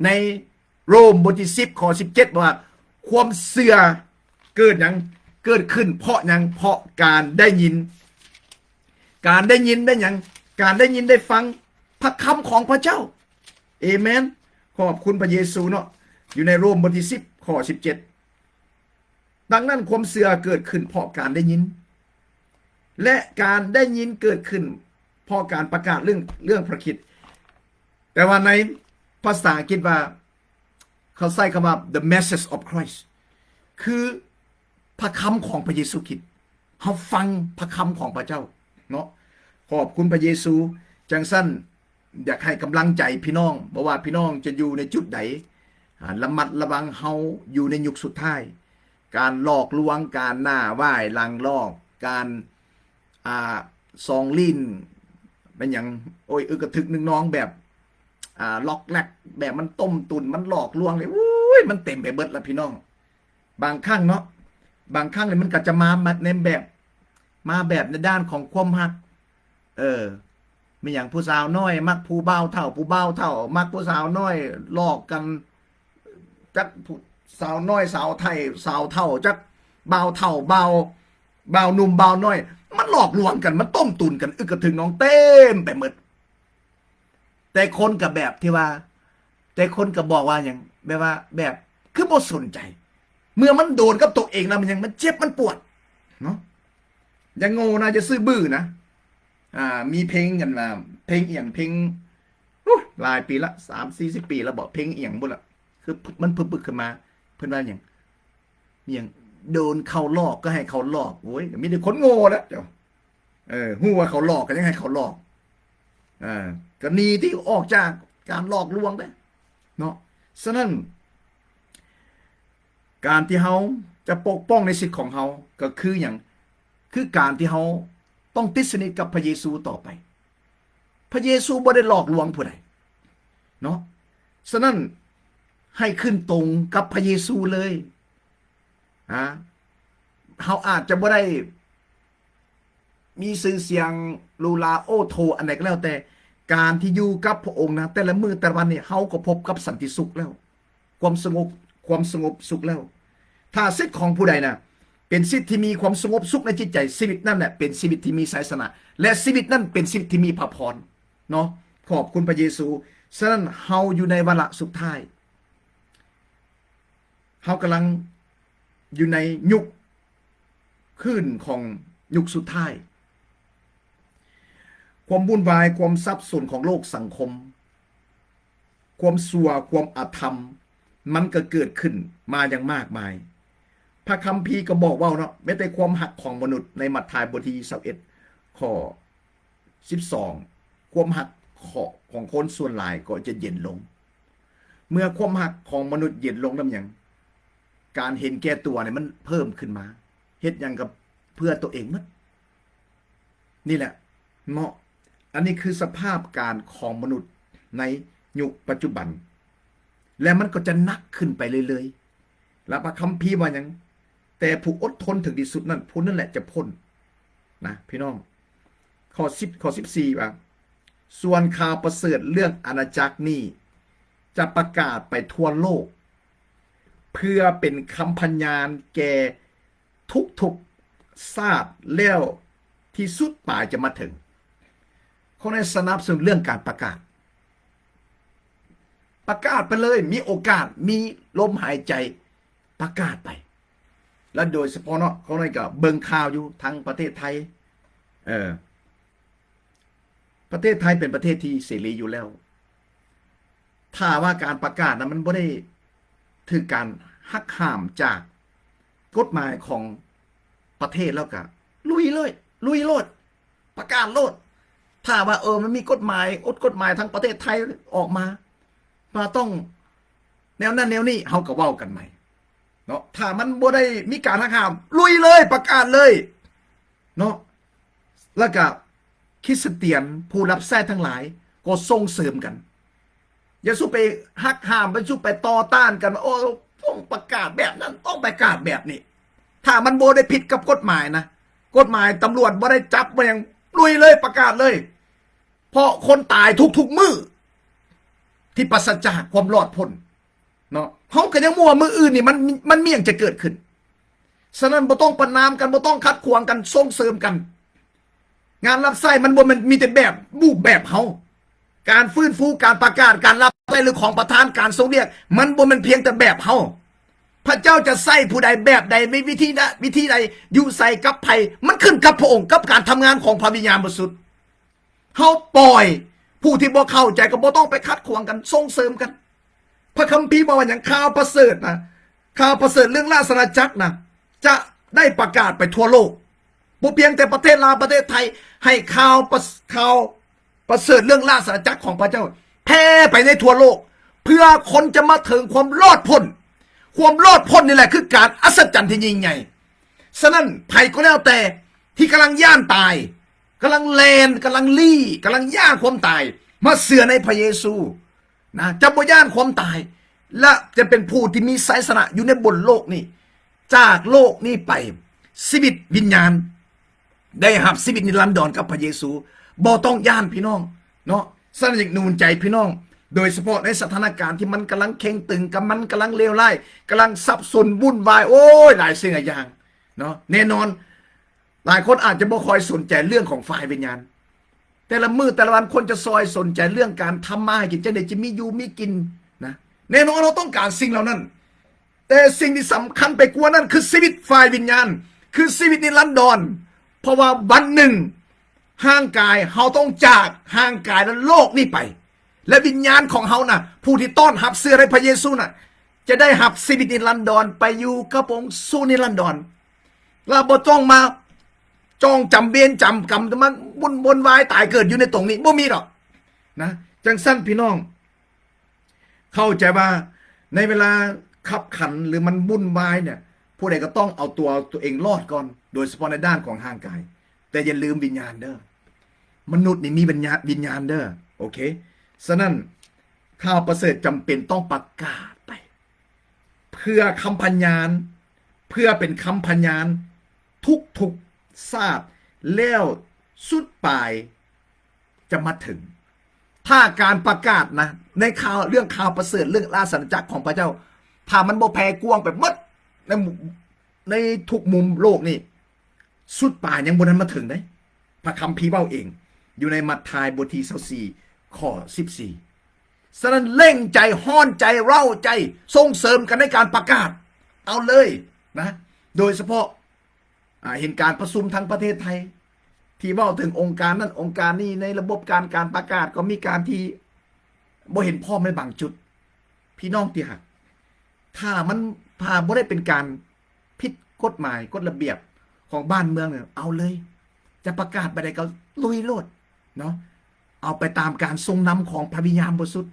ໃນໂຣມບົດທີສິບ ຂໍ້ສິບເຈັດ ວ່າ, ຄວາມເຊື່ອເກີດຫຍັງ? ເກີດຂຶ້ນເພາະຫຍັງ? ເພາະການໄດ້ຍິນ. ການໄດ້ຍິນໄດ້ຫຍັງ? ການໄດ້ຍິນໄດ້ຟັງພະຄຳຂອງພະເຈົ້າ. ເອເມນ. ຂອບຄຸນພະເຢຊູເນາະ. ຢູ່ໃນໂຣມບົດທີສິບ ຂໍ້ສິບເຈັດ. ດັ່ງນັ້ນຄວາມເຊື່ອເກີດຂຶ້ນເພາະການໄດ້ຍິນ ແລະ ການໄດ້ຍິນເກີດຂຶ້ນເພາະການປະກາດເລື່ອງ ເລື່ອງພະຄຣິດ. ແຕ່ວ່າໃນພາສາອັງກິດວ່າ ເຂົາໃຊ້ຄຳວ່າ the message of Christ ຄືພະຄຳຂອງພະເຢຊູຄຣິດ. ເຮົາຟັງພະຄຳຂອງພະເຈົ້າເນາະ. ຂອບຄຸນພະເຢຊູ. ຈັ່ງຊັ້ນ ຢາກໃຫ້ກຳລັງໃຈພີ່ນ້ອງ, ບໍ່ວ່າພີ່ນ້ອງຈະຢູ່ໃນຈຸດໃດ, ອາ, ລະມັດລະວັງ, ເຮົາຢູ່ໃນຍຸກສຸດທ້າຍ. ການຫຼອກລວງ, ການໜ້າຫວ້າຍຫຼັງຫຼອກ, ການ, ອາ, ສອງລີ້ນ, ແມ່ນຫຍັງ, ໂອ້ຍ, ອຶກກະທຶກນຶກນອງແບບ, ອາ, ລັອກແລັກ, ແບບມັນຕົ້ມຕຸນ, ມັນຫຼອກລວງນີ້, ໂອ້ຍ, ມັນເຕັມໄປເບິດລະພີ່ນ້ອງ. ບາງຄັ້ງເນາະ, ບາງຄັ້ງນີ້ມັນກໍຈະມາ ມາໃນແບບ, ມາແບບໃນດ້ານຂອງຄວາມຮັກ. ເອີ ແມ່ນຫຍັງ ຜູ້ສາວນ້ອຍມັກຜູ້ບ່າວເຖົ້າ, ຜູ້ບ່າວເຖົ້າມັກຜູ້ສາວນ້ອຍ, ຫຼອກກັນ ຈັກຜູ້ສາວນ້ອຍສາວໄທ, ສາວເຖົ້າ, ຈັກບ່າວເຖົ້າ, ບ່າວ, ບ່າວໜຸ່ມ, ບ່າວນ້ອຍ, ມັນຫຼອກລວງກັນ, ມັນຕົ້ມຕຸນກັນ, ອຶກກະທຶກນອງເຕັມໄປໝົດ. ແຕ່ຄົນກໍແບບທີ່ວ່າ, ແຕ່ຄົນກໍບອກວ່າຫຍັງ, ແບບວ່າ, ແບບຄືບໍ່ສົນໃຈ. ເມື່ອມັນໂດນກັບຕົວເອງແລ້ວ ມັນຫຍັງ, ມັນເຈັບ, ມັນປວດເນາະ. ຢ່າໂງ່ນະ, ຢ່າຊື່ບື້ນະ. ອ່າ, ມີເພງ ອັນວ່າ ເພງອີ່ຫຍັງ, ເພງ, ໂອ້, ຫຼາຍປີລະ, ສາມສີ່ສິບປີລະບໍ, ເພງອີ່ຫຍັງບໍ່ລະ, ຄືມັນປຶກໆຂຶ້ນມາ, ເພິ່ນວ່າຫຍັງ, ມີຫຍັງ, ໂດນເຂົາຫຼອກກໍໃຫ້ເຂົາຫຼອກ. ໂອ້ຍ, ມີແຕ່ຄົນໂງ່ລະເຈົ້າ. ເອີ, ຮູ້ວ່າເຂົາຫຼອກກໍຍັງໃຫ້ເຂົາຫຼອກ. ເອີ, ກໍໜີທີ່ອອກຈາກການຫຼອກລວງເດ້ເນາະ. ສະນັ້ນ ການທີ່ເຮົາຈະປົກປ້ອງໃນສິດຂອງເຮົາກໍຄືຫຍັງ? ຄືການທີ່ເຮົາຕ້ອງຕິດສະໜິດກັບພະເຢຊູຕໍ່ໄປ. ພະເຢຊູບໍ່ໄດ້ຫຼອກລວງຜູ້ໃດເນາະ. ສະນັ້ນ ໃຫ້ຂຶ້ນຕົງກັບພະເຢຊູເລີຍ. ນະ, ເຮົາອາດຈະບໍ່ໄດ້ມີຊື່ສຽງຫຼູຫຼາໂອໂທອັນໃດກໍແລ້ວແຕ່, ການທີ່ຢູ່ກັບພະອົງນະ, ແຕ່ລະມື້ແຕ່ລະວັນນີ້ ເຮົາກໍພົບກັບສັນຕິສຸກແລ້ວ, ຄວາມສະຫງົບ, ຄວາມສະຫງົບສຸກແລ້ວ. ຖ້າສິດຂອງຜູ້ໃດນະ ເປັນສິດທີ່ມີຄວາມສະຫງົບສຸກໃນຈິດໃຈ, ຊີວິດນັ້ນແຫຼະເປັນຊີວິດທີ່ມີໄຊຊະນະ ແລະ ຊີວິດນັ້ນເປັນຊີວິດທີ່ມີພະພອນເນາະ. ຂອບຄຸນພະເຢຊູ. ສະນັ້ນ ເຮົາຢູ່ໃນວາລະສຸດທ້າຍ. ເຮົາກຳລັງຢູ່ໃນຍຸກຄືນຂອງຍຸກສຸດທ້າຍ. ຄວາມວຸ່ນວາຍ, ຄວາມສັບສົນຂອງໂລກສັງຄົມ, ຄວາມຊົ່ວ, ຄວາມອະທຳ, ມັນກໍເກີດຂຶ້ນມາຢ່າງມາກມາຍ. ພະຄຳພີກໍບອກເວົ້າເນາະ, ແມ້ແຕ່ຄວາມຮັກຂອງມະນຸດ, ໃນມັດທາຍບົດທີຊາວເອັດ ຂໍ້ ສິບສອງ ຄວາມຮັກຂອງຄົນສ່ວນຫຼາຍກໍຈະເຢັນລົງ. ເມື່ອຄວາມຮັກຂອງມະນຸດເຢັນລົງນຳຫຍັງ? ການເຫັນແກ່ຕົວນີ້ມັນເພີ່ມຂຶ້ນມາ, ເຮັດຫຍັງກໍເພື່ອຕົວເອງໝົດ. ນີ້ແຫຼະເນາະ, ອັນນີ້ຄືສະພາບການຂອງມະນຸດໃນຍຸກປັດຈຸບັນ, ແລະ ມັນກໍຈະໜັກຂຶ້ນໄປເລື້ອຍໆ. ແລະ ພະຄຳພີວ່າຫຍັງ? ແຕ່ຜູ້ອົດທົນເຖິງທີ່ສຸດນັ້ນ, ຜູ້ນັ້ນແຫຼະຈະພົ້ນນະ ພີ່ນ້ອງ. ຂໍ້ສິບ ຂໍ້ສິບສີ່ວ່າ, ສ່ວນຂ່າວປະເສີດເລື່ອງອານາຈັກນີ້ຈະປະກາດໄປທົ່ວໂລກ ເພື່ອເປັນຄຳພະຍານແກ່ທຸກໆຊາດ, ແລ້ວທີ່ສຸດປາຍຈະມາເຖິງ. ຂ້ອຍສະໜັບສະໜູນເລື່ອງການປະກາດ. ປະກາດໄປເລີຍ, ມີໂອກາດ, ມີລົມຫາຍໃຈ, ປະກາດໄປ. ແລະ ໂດຍສະເພາະເນາະ, ຂ້ອຍກໍເບິ່ງຂ່າວຢູ່ທາງປະເທດໄທ, ເອີ, ປະເທດໄທເປັນປະເທດທີ່ເສລີຢູ່ແລ້ວ. ຖ້າວ່າການປະກາດນະ ມັນບໍ່ໄດ້ຖືກການຫັກຫ້າມຈາກກົດໝາຍຂອງປະເທດແລ້ວກະລຸຍເລີຍ, ລຸຍໂລດ, ປະກາດໂລດ. ຖ້າວ່າ, ເອີ, ມັນມີກົດໝາຍ, ກົດໝາຍທາງປະເທດໄທອອກມາ ວ່າຕ້ອງແນວນັ້ນແນວນີ້, ເຮົາກໍເວົ້າກັນໃໝ່ເນາະ. ຖ້າມັນບໍ່ໄດ້ມີການຫັກຫ້າມ, ລຸຍເລີຍ, ປະກາດເລີຍເນາະ. ແລ້ວກະຄຣິສຕຽນຜູ້ຮັບໃຊ້ທັງຫຼາຍກໍສົ່ງເສີມກັນ. ຢ່າສູ່ໄປຫັກຫ້າມ, ຢ່າສູ່ໄປຕໍ່ຕ້ານກັນວ່າ, ໂອ້, ຕ້ອງປະກາດແບບນັ້ນ, ຕ້ອງປະກາດແບບນີ້. ຖ້າມັນບໍ່ໄດ້ຜິດກັບກົດໝາຍນະ, ກົດໝາຍ, ຕຳຫຼວດບໍ່ໄດ້ຈັບ, ບໍ່ຫຍັງ, ລຸຍເລີຍ, ປະກາດເລີຍ. ເພາະຄົນຕາຍທຸກໆມື້ທີ່ປາສະຈາກຄວາມລອດພົ້ນເນາະ. ເຮົາກໍຍັງບໍ່ຮູ້ວ່າມື້ອື່ນນີ້ມັນ, ມັນມີຫຍັງຈະເກີດຂຶ້ນ. ສະນັ້ນບໍ່ຕ້ອງປະນາມກັນ, ບໍ່ຕ້ອງຂັດຂວາງກັນ, ສົ່ງເສີມກັນ. ງານຮັບໃຊ້ມັນບໍ່ແມ່ນມີແຕ່ແບບ ຮູບແບບເຮົາ. ການຟື້ນຟູ, ການປະກາດ, ການຮັບໃຊ້ ຫຼື ຂອງປະທານ, ການຊົງຮຽກ, ມັນບໍ່ແມ່ນພຽງແຕ່ແບບເຮົາ. ພະເຈົ້າຈະໃຊ້ຜູ້ໃດ, ແບບໃດ, ໃນວິທີໃດ, ວິທີໃດ, ຢູ່ໃສ, ກັບໃຜ, ມັນຂຶ້ນກັບພະອົງ, ກັບການທຳງານຂອງພະວິນຍານບໍລິສຸດ. ເຮົາປ່ອຍ, ຜູ້ທີ່ບໍ່ເຂົ້າໃຈກໍບໍ່ຕ້ອງໄປຂັດຂວາງກັນ, ສົ່ງເສີມກັນ. ພະຄຳພີບອກວ່າຫຍັງ? ຂ່າວປະເສີດນະ, ຂ່າວປະເສີດເລື່ອງລາຊະອານາຈັກນະ ຈະໄດ້ປະກາດໄປທົ່ວໂລກ. ບໍ່ພຽງແຕ່ປະເທດລາວ, ປະເທດໄທ, ໃຫ້ຂ່າວປະ, ຂ່າວປະເສີດເລື່ອງລາຊະອານາຈັກຂອງພະເຈົ້າແຜ່ໄປໃນທົ່ວໂລກ, ເພື່ອຄົນຈະມາເຖິງຄວາມລອດພົ້ນ. ຄວາມລອດພົ້ນນີ້ແຫຼະຄືການອັດສະຈັນທີ່ຍິ່ງໃຫຍ່. ສະນັ້ນ ໃຜກໍແລ້ວແຕ່ທີ່ກຳລັງຢ້ານຕາຍ, ກຳລັງແລ່ນ, ກຳລັງລີ້, ກຳລັງຢ້ານຄວາມຕາຍ, ມາເຊື່ອໃນພະເຢຊູນະ, ຈະບໍ່ຢ້ານຄວາມຕາຍ ແລະ ຈະເປັນຜູ້ທີ່ມີໄຊຊະນະຢູ່ໃນບົນໂລກນີ້. ຈາກໂລກນີ້ໄປ, ຊີວິດວິນຍານ ໄດ້ຮັບຊີວິດນິລັນດອນກັບພະເຢຊູ. ບໍ່ຕ້ອງຢ້ານພີ່ນ້ອງເນາະ. ສະນັ້ນ ຢາກໜູນໃຈພີ່ນ້ອງ, ໂດຍສະເພາະໃນສະຖານະການທີ່ມັນກຳລັງເຄັ່ງຕຶງ, ກຳ, ມັນກຳລັງເລວຮ້າຍ, ກຳລັງສັບສົນວຸ່ນວາຍ, ໂອ້ຍ, ຫຼາຍສິ່ງຫຼາຍຢ່າງເນາະ. ແນ່ນອນ ຫຼາຍຄົນອາດຈະບໍ່ຄ່ອຍສົນໃຈເລື່ອງຂອງຝ່າຍວິນຍານ, ແຕ່ລະມື້ແຕ່ລະວັນຄົນຈະຊ່ອຍສົນໃຈເລື່ອງການທຳມາຫາກິນ, ຈັ່ງໃດຈະມີຢູ່ມີກິນນະ. ແນ່ນອນເຮົາຕ້ອງການສິ່ງເຫຼົ່ານັ້ນ, ແຕ່ສິ່ງທີ່ສຳຄັນໄປກວ່ານັ້ນຄືຊີວິດຝ່າຍວິນຍານ, ຄືຊີວິດນິລັນດອນ. ເພາະວ່າວັນໜຶ່ງຮ່າງກາຍເຮົາຕ້ອງຈາກຮ່າງກາຍ ແລະ ໂລກນີ້ໄປ, ແລະ ວິນຍານຂອງເຮົານະ, ຜູ້ທີ່ຕ້ອນຮັບເຊື່ອໃນພະເຢຊູນະ, ຈະໄດ້ຮັບຊີວິດນິລັນດອນ, ໄປຢູ່ກັບພະອົງສູ່ນິລັນດອນ. ລະບໍ່ຕ້ອງມາຈ້ອງຈຳເວນຈຳກຳ, ມາວຸ່ນວົນວາຍຕາຍເກີດຢູ່ໃນຕົງນີ້, ບໍ່ມີດອກນະ. ຈັ່ງຊັ້ນພີ່ນ້ອງ ເຂົ້າໃຈວ່າໃນເວລາຄັບຂັນ ຫຼື ມັນວຸ່ນວາຍເນຍ, ຜູ້ໃດກໍຕ້ອງເອົາຕົວ ຕົວເອງລອດກ່ອນ, ໂດຍສະເພາະໃນດ້ານຂອງຮ່າງກາຍ. ແຕ່ຢ່າລືມວິນຍານເດີ້. ມະນຸດນີ້ມີວິນຍານ, ວິນຍານເດີ້. ໂອເຄ. ສະນັ້ນ ຂ່າວປະເສີດຈຳເປັນຕ້ອງປະກາດໄປ ເພື່ອຄຳພະຍານ, ເພື່ອເປັນຄຳພະຍານທຸກໆຊາດ, ແລ້ວສຸດປາຍຈະມາເຖິງ. ຖ້າການປະກາດນະ, ໃນຂ່າວ, ເລື່ອງຂ່າວປະເສີດ, ເລື່ອງລາຊະອານາຈັກຂອງພະເຈົ້າ, ຖ້າມັນບໍ່ແຜ່ກວ້າງໄປໝົດໃນ, ໃນທຸກມຸມໂລກນີ້, ສຸດປາຍຍັງບໍ່ທັນມາເຖິງເດ້. ພະຄຳພີເວົ້າເອງ ຢູ່ໃນມັດທາຍບົດທີຊາວສີ່ ຂໍ້ສິບສີ່. ສະນັ້ນເລັ່ງໃຈ, ຮ້ອນໃຈ, ເວົ້າໃຈ, ສົ່ງເສີມກັນໃນການປະກາດ. ເອົາເລີຍນະ. ໂດຍສະເພາະ, ອາ, ເຫັນການປະຊຸມທາງປະເທດໄທ ທີ່ເວົ້າເຖິງອົງການນັ້ນອົງການນີ້, ໃນລະບົບການ, ການປະກາດກໍມີການທີ່ບໍ່ເຫັນພ້ອມໃນບາງຈຸດ. ພີ່ນ້ອງທີ່ຮັກ, ຖ້າມັນ, ຖ້າບໍ່ໄດ້ເປັນການ ຜິດກົດໝາຍກົດລະບຽບຂອງບ້ານເມືອງ, ເອົາເລີຍ, ຈະປະກາດໄປໃດກໍລຸຍໂລດເນາະ. ເອົາໄປຕາມການຊົງນຳຂອງພະວິນຍານບໍລິສຸດ.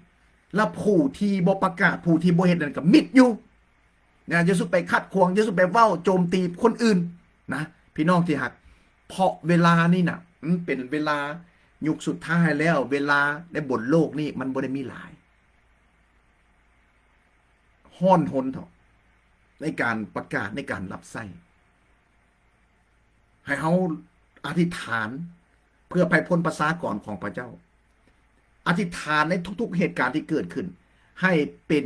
ແລະ ຜູ້ທີ່ບໍ່ປະກາດ, ຜູ້ທີ່ບໍ່ເຮັດນັ້ນກໍມິດຢູ່ນະ. ຢ່າສູ່ໄປຂັດຂວາງ, ຢ່າສູ່ໄປເວົ້າໂຈມຕີຄົນອື່ນນະ, ພີ່ນ້ອງທີ່ຮັກ. ເພາະເວລານີ້ນະ, ມັນເປັນເວລາຍຸກສຸດທ້າຍແລ້ວ. ເວລາໃນບົນໂລກນີ້ມັນບໍ່ໄດ້ມີຫຼາຍ. ຮ້ອນຮົນເຖາະ ໃນການປະກາດ, ໃນການຮັບໃຊ້. ໃຫ້ເຮົາອະທິຖານເພື່ອໄພພົນປະຊາກອນຂອງພະເຈົ້າ. ອະທິຖານໃນທຸກໆເຫດການທີ່ເກີດຂຶ້ນ ໃຫ້ເປັນ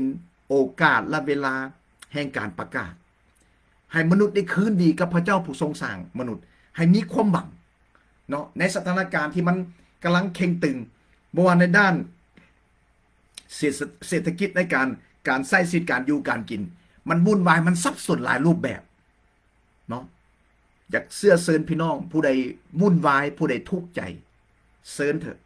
ໂອກາດ ແລະ ເວລາແຫ່ງການປະກາດ. ໃຫ້ມະນຸດໄດ້ຄືນດີກັບພະເຈົ້າຜູ້ຊົງສ້າງມະນຸດ, ໃຫ້ມີຄວາມຫວັງເນາະ ໃນສະຖານະການທີ່ມັນກຳລັງເຄັ່ງຕຶງ, ບໍ່ວ່າໃນດ້ານ ເສດ ເສດຖະກິດໃນການ, ການໃຊ້ຊີວິດ, ການຢູ່ການກິນ, ມັນວຸ່ນວາຍ, ມັນສັບສົນຫຼາຍຮູບແບບເນາະ. ຢາກເຊື້ອເຊີນພີ່ນ້ອງ, ຜູ້ໃດວຸ່ນວາຍ, ຜູ້ໃດທຸກໃຈ, ເຊີນເຖາະ,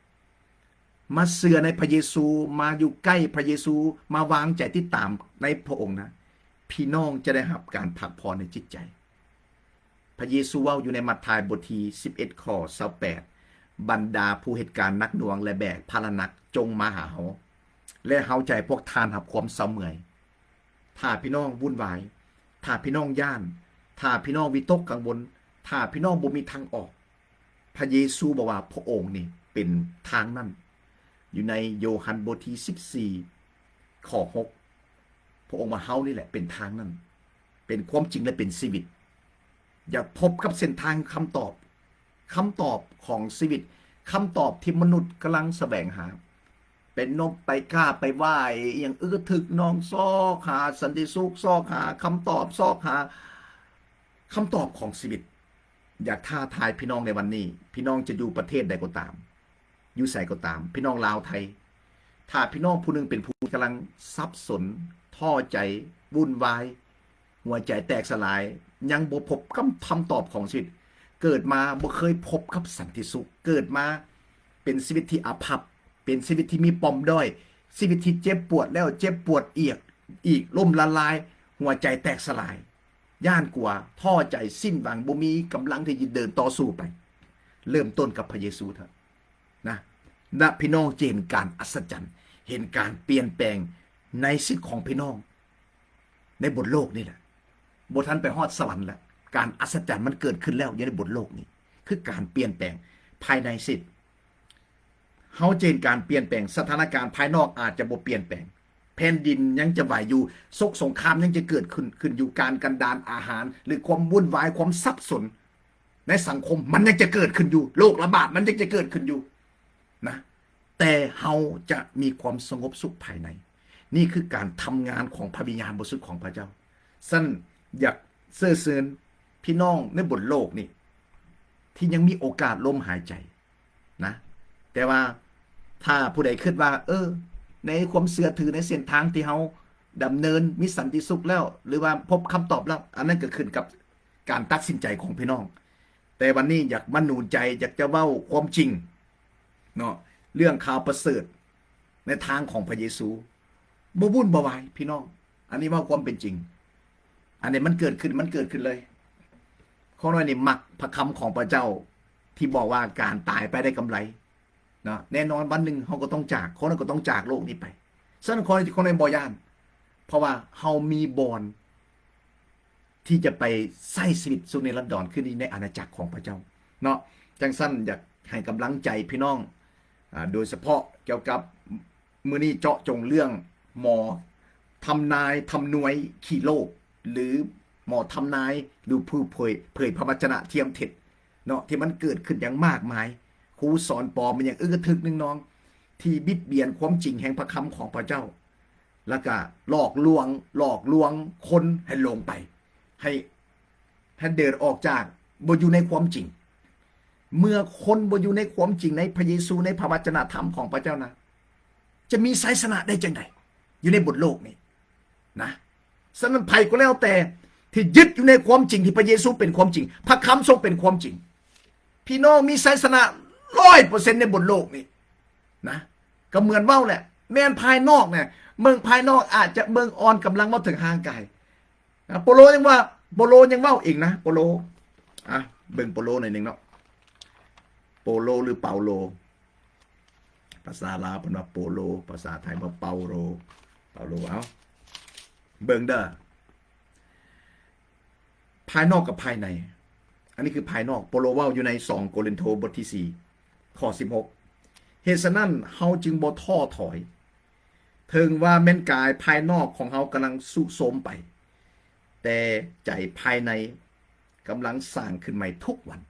ມາເຊື່ອໃນພະເຢຊູ, ມາຢູ່ໃກ້ພະເຢຊູ, ມາວາງໃຈຕິດຕາມໃນພະອົງນະ, ພີ່ນ້ອງຈະໄດ້ຮັບການພັກຜ່ອນໃນຈິດໃຈ. ພະເຢຊູເວົ້າຢູ່ໃນມັດທາຍບົດທີສິບເອັດ ຂໍ້ຊາວແປດ, ບັນດາຜູ້ເຮັດການໜັກໜ່ວງ ແລະ ແບກພາລະໜັກ, ຈົ່ງມາຫາເຮົາ ແລະ ເຮົາຈະໃຫ້ພວກທ່ານຮັບຄວາມເຊົາເມື່ອຍ. ຖ້າພີ່ນ້ອງວຸ່ນວາຍ, ຖ້າພີ່ນ້ອງຢ້ານ, ຖ້າພີ່ນ້ອງວິຕົກກັງວົນ, ຖ້າພີ່ນ້ອງບໍ່ມີທາງອອກ, ພະເຢຊູບອກວ່າພະອົງນີ້ເປັນທາງນັ້ນ. ຢູ່ໃນໂຢຮັນບົດທີສິບສີ່ ຂໍ້ຫົກ ພະອົງວ່າເຮົານີ້ແຫຼະເປັນທາງນັ້ນ, ເປັນຄວາມຈິງ ແລະ ເປັນຊີວິດ. ຢາກພົບກັບເສັ້ນທາງຄຳຕອບ, ຄຳຕອບຂອງຊີວິດ, ຄຳຕອບທີ່ມະນຸດກຳລັງສະແຫວງຫາ. ໄປນົບໄປກ້າໄປຫວ້າອີ່ຫຍັງ, ອຶດທຶກໜ່ອງ, ຊອກຫາສັນຕິສຸກ, ຊອກຫາຄຳຕອບ, ຊອກຫາ ຄຳຕອບຂອງຊີວິດ ຢາກທ້າທາຍພີ່ນ້ອງໃນວັນນີ້, ພີ່ນ້ອງຈະຢູ່ປະເທດໃດກໍຕາມ, ຢູ່ໃສກໍຕາມ, ພີ່ນ້ອງລາວໄທ, ຖ້າພີ່ນ້ອງຜູ້ໜຶ່ງເປັນຜູ້ກຳລັງສັບສົນ, ທໍ້ໃຈ, ວຸ່ນວາຍ, ຫົວໃຈແຕກສະຫຼາຍ, ຍັງບໍ່ພົບຄຳ ຄຳຕອບຂອງຊີວິດ, ເກີດມາບໍ່ເຄີຍພົບກັບສັນຕິສຸກ, ເກີດມາເປັນຊີວິດທີ່ອາພັບ, ເປັນຊີວິດທີ່ມີປອມດ້ອຍ, ຊີວິດທີ່ເຈັບປວດແລ້ວເຈັບປວດອີກ, ອີກ, ລົ້ມລະລາຍ, ຫົວໃຈແຕກສະຫຼາຍ, ຢ້ານກົວ, ທໍ້ໃຈ, ສິ້ນຫວັງ, ບໍ່ມີກຳລັງທີ່ຈະເດີນຕໍ່ສູ້ໄປ. ເລີ່ມຕົ້ນກັບພະເຢຊູເຖາະນະ, ແລະ ພີ່ນ້ອງຈະເຫັນການອັດສະຈັນ, ເຫັນການປ່ຽນແປງໃນຊີວິດຂອງພີ່ນ້ອງໃນບົນໂລກນີ້ແຫຼະ. ບໍ່ທັນໄປຮອດສະຫວັນແລ້ວ, ການອັດສະຈັນມັນເກີດຂຶ້ນແລ້ວຢູ່ໃນບົນໂລກນີ້, ຄືການປ່ຽນແປງພາຍໃນຊີວິດ. ເຮົາຈະເຫັນການປ່ຽນແປງ, ສະຖານະການພາຍນອກອາດຈະບໍ່ປ່ຽນແປງ, ແຜ່ນດິນຍັງຈະໄຫວຢູ່, ສົກສົງຄາມຍັງຈະເກີດຂຶ້ນ, ຂຶ້ນຢູ່, ການກັນດານອາຫານ ຫຼື ຄວາມວຸ່ນວາຍ, ຄວາມສັບສົນໃນສັງຄົມ ມັນຍັງຈະເກີດຂຶ້ນຢູ່, ໂລກລະບາດມັນຍັງຈະເກີດຂຶ້ນຢູ່ນະ, ແຕ່ເຮົາຈະມີຄວາມສະຫງົບສຸກພາຍໃນ. ນີ້ຄືການທຳງານຂອງພະວິນຍານບໍລິສຸດຂອງພະເຈົ້າ. ຊັ້ນຢາກເຊີນເຊີນພີ່ນ້ອງໃນບົນໂລກນີ້ ທີ່ຍັງມີໂອກາດລົມຫາຍໃຈ ນະ, ແຕ່ວ່າຖ້າຜູ້ໃດຄິດວ່າ ເອີ ໃນຄວາມເຊື່ອຖືໃນເສັ້ນທາງທີ່ເຮົາດຳເນີນມີສັນຕິສຸກແລ້ວ ຫຼືວ່າພົບຄຳຕອບແລ້ວ, ອັນນັ້ນກໍຂຶ້ນກັບການຕັດສິນໃຈຂອງພີ່ນ້ອງ. ແຕ່ວັນນີ້ຢາກມາໜູນໃຈ, ຢາກຈະເວົ້າຄວາມຈິງເນາະ, ເລື່ອງຂ່າວປະເສີດໃນທາງຂອງພະເຢຊູ. ບໍ່ວຸ່ນບໍ່ວາຍພີ່ນ້ອງ, ອັນນີ້ເວົ້າຄວາມເປັນຈິງ, ອັນນີ້ມັນເກີດຂຶ້ນ, ມັນເກີດຂຶ້ນເລີຍ. ຂ້ານ້ອຍນີ້ມັກພະຄຳຂອງພະເຈົ້າ ທີ່ບອກວ່າການຕາຍໄປໄດ້ກຳໄລເນາະ, ແນ່ນອນວັນໜຶ່ງເຮົາກໍຕ້ອງຈາກ, ຄົນເຮົາກໍຕ້ອງຈາກໂລກນີ້ໄປ. ສະນັ້ນ ຂ້ອຍ ຂ້ອຍບໍ່ຢ້ານ, ເພາະວ່າເຮົາມີບ່ອນທີ່ຈະໄປໃຊ້ຊີວິດສຸກນິລັນດອນຄືນໃນອານາຈັກຂອງພະເຈົ້າເນາະ. ຈັ່ງຊັ້ນ ຢາກໃຫ້ກຳລັງໃຈພີ່ນ້ອງ, ອາ, ໂດຍສະເພາະກ່ຽວກັບ ມື້ນີ້ເຈາະຈົງເລື່ອງໝໍທຳນາຍທຳນວຍຂີ້ໂລກ ຫຼື ໝໍທຳນາຍ ຫຼື ຜູ້ເຜີຍ ເຜີຍພະວັດຈະນະທຽມເທັດເນາະ ທີ່ມັນເກີດຂຶ້ນຢ່າງມາກມາຍ, ຄູສອນປອມ ມັນຫຍັງ ອຶກກະທຶກໜຶ່ງນອງ ທີ່ບິດບຽນຄວາມຈິງແຫ່ງພະຄຳຂອງພະເຈົ້າ ແລ້ວກະຫຼອກລວງ ຫຼອກລວງຄົນໃຫ້ຫຼົງໄປ ໃຫ້ ໃຫ້ເດີນອອກຈາກ ບໍ່ຢູ່ໃນຄວາມຈິງ. ເມື່ອຄົນບໍ່ຢູ່ໃນຄວາມຈິງ ໃນພະເຢຊູ ໃນພະວັດຈະນະທຳຂອງພະເຈົ້ານະ ຈະມີໄຊຊະນະໄດ້ຈັ່ງໃດຢູ່ໃນບົນໂລກນີ້ນະ? ສະນັ້ນ ໃຜກໍແລ້ວແຕ່ທີ່ຍຶດຢູ່ໃນຄວາມຈິງ ທີ່ພະເຢຊູເປັນຄວາມຈິງ ພະຄຳຊົງເປັນຄວາມຈິງ ພີ່ນ້ອງມີໄຊຊະນະຮ້ອຍເປີເຊັນໃນບົນໂລກນີ້ນະ. ກໍເໝືອນເວົ້າແຫຼະ ແມ່ນພາຍນອກນະ ເບິ່ງພາຍນອກອາດຈະເບິ່ງອ່ອນກຳລັງ ເວົ້າເຖິງຮ່າງກາຍ ອາ ໂປໂລຍັງວ່າ ໂປໂລຍັງເວົ້າເອງນະ ໂປໂລ ອາ ເບິ່ງໂປໂລໜ້ອຍໜຶ່ງເນາະ ໂປໂລ ຫຼື ເປົາໂລ ພາສາລາວເພິ່ນວ່າໂປໂລ ພາສາໄທວ່າເປົາໂລ ເປົາໂລ ເອົາ ເບິ່ງເດີ ພາຍນອກກັບພາຍໃນ ອັນນີ້ຄືພາຍນອກ ໂປໂລເວົ້າຢູ່ໃນສອງໂກລິນໂທ ບົດທີສີ່ ຂໍ້ສິບຫົກ ເຫດສະນັ້ນ ເຮົາຈຶ່ງບໍ່ທໍ້ຖອຍ ເຖິງວ່າແມ່ນກາຍພາຍນອກຂອງເຮົາກຳລັງຊຸໂຊມໄປ ແຕ່ໃຈພາຍໃນກຳລັງສ້າງຂຶ້ນໃໝ່ທຸກວັນ.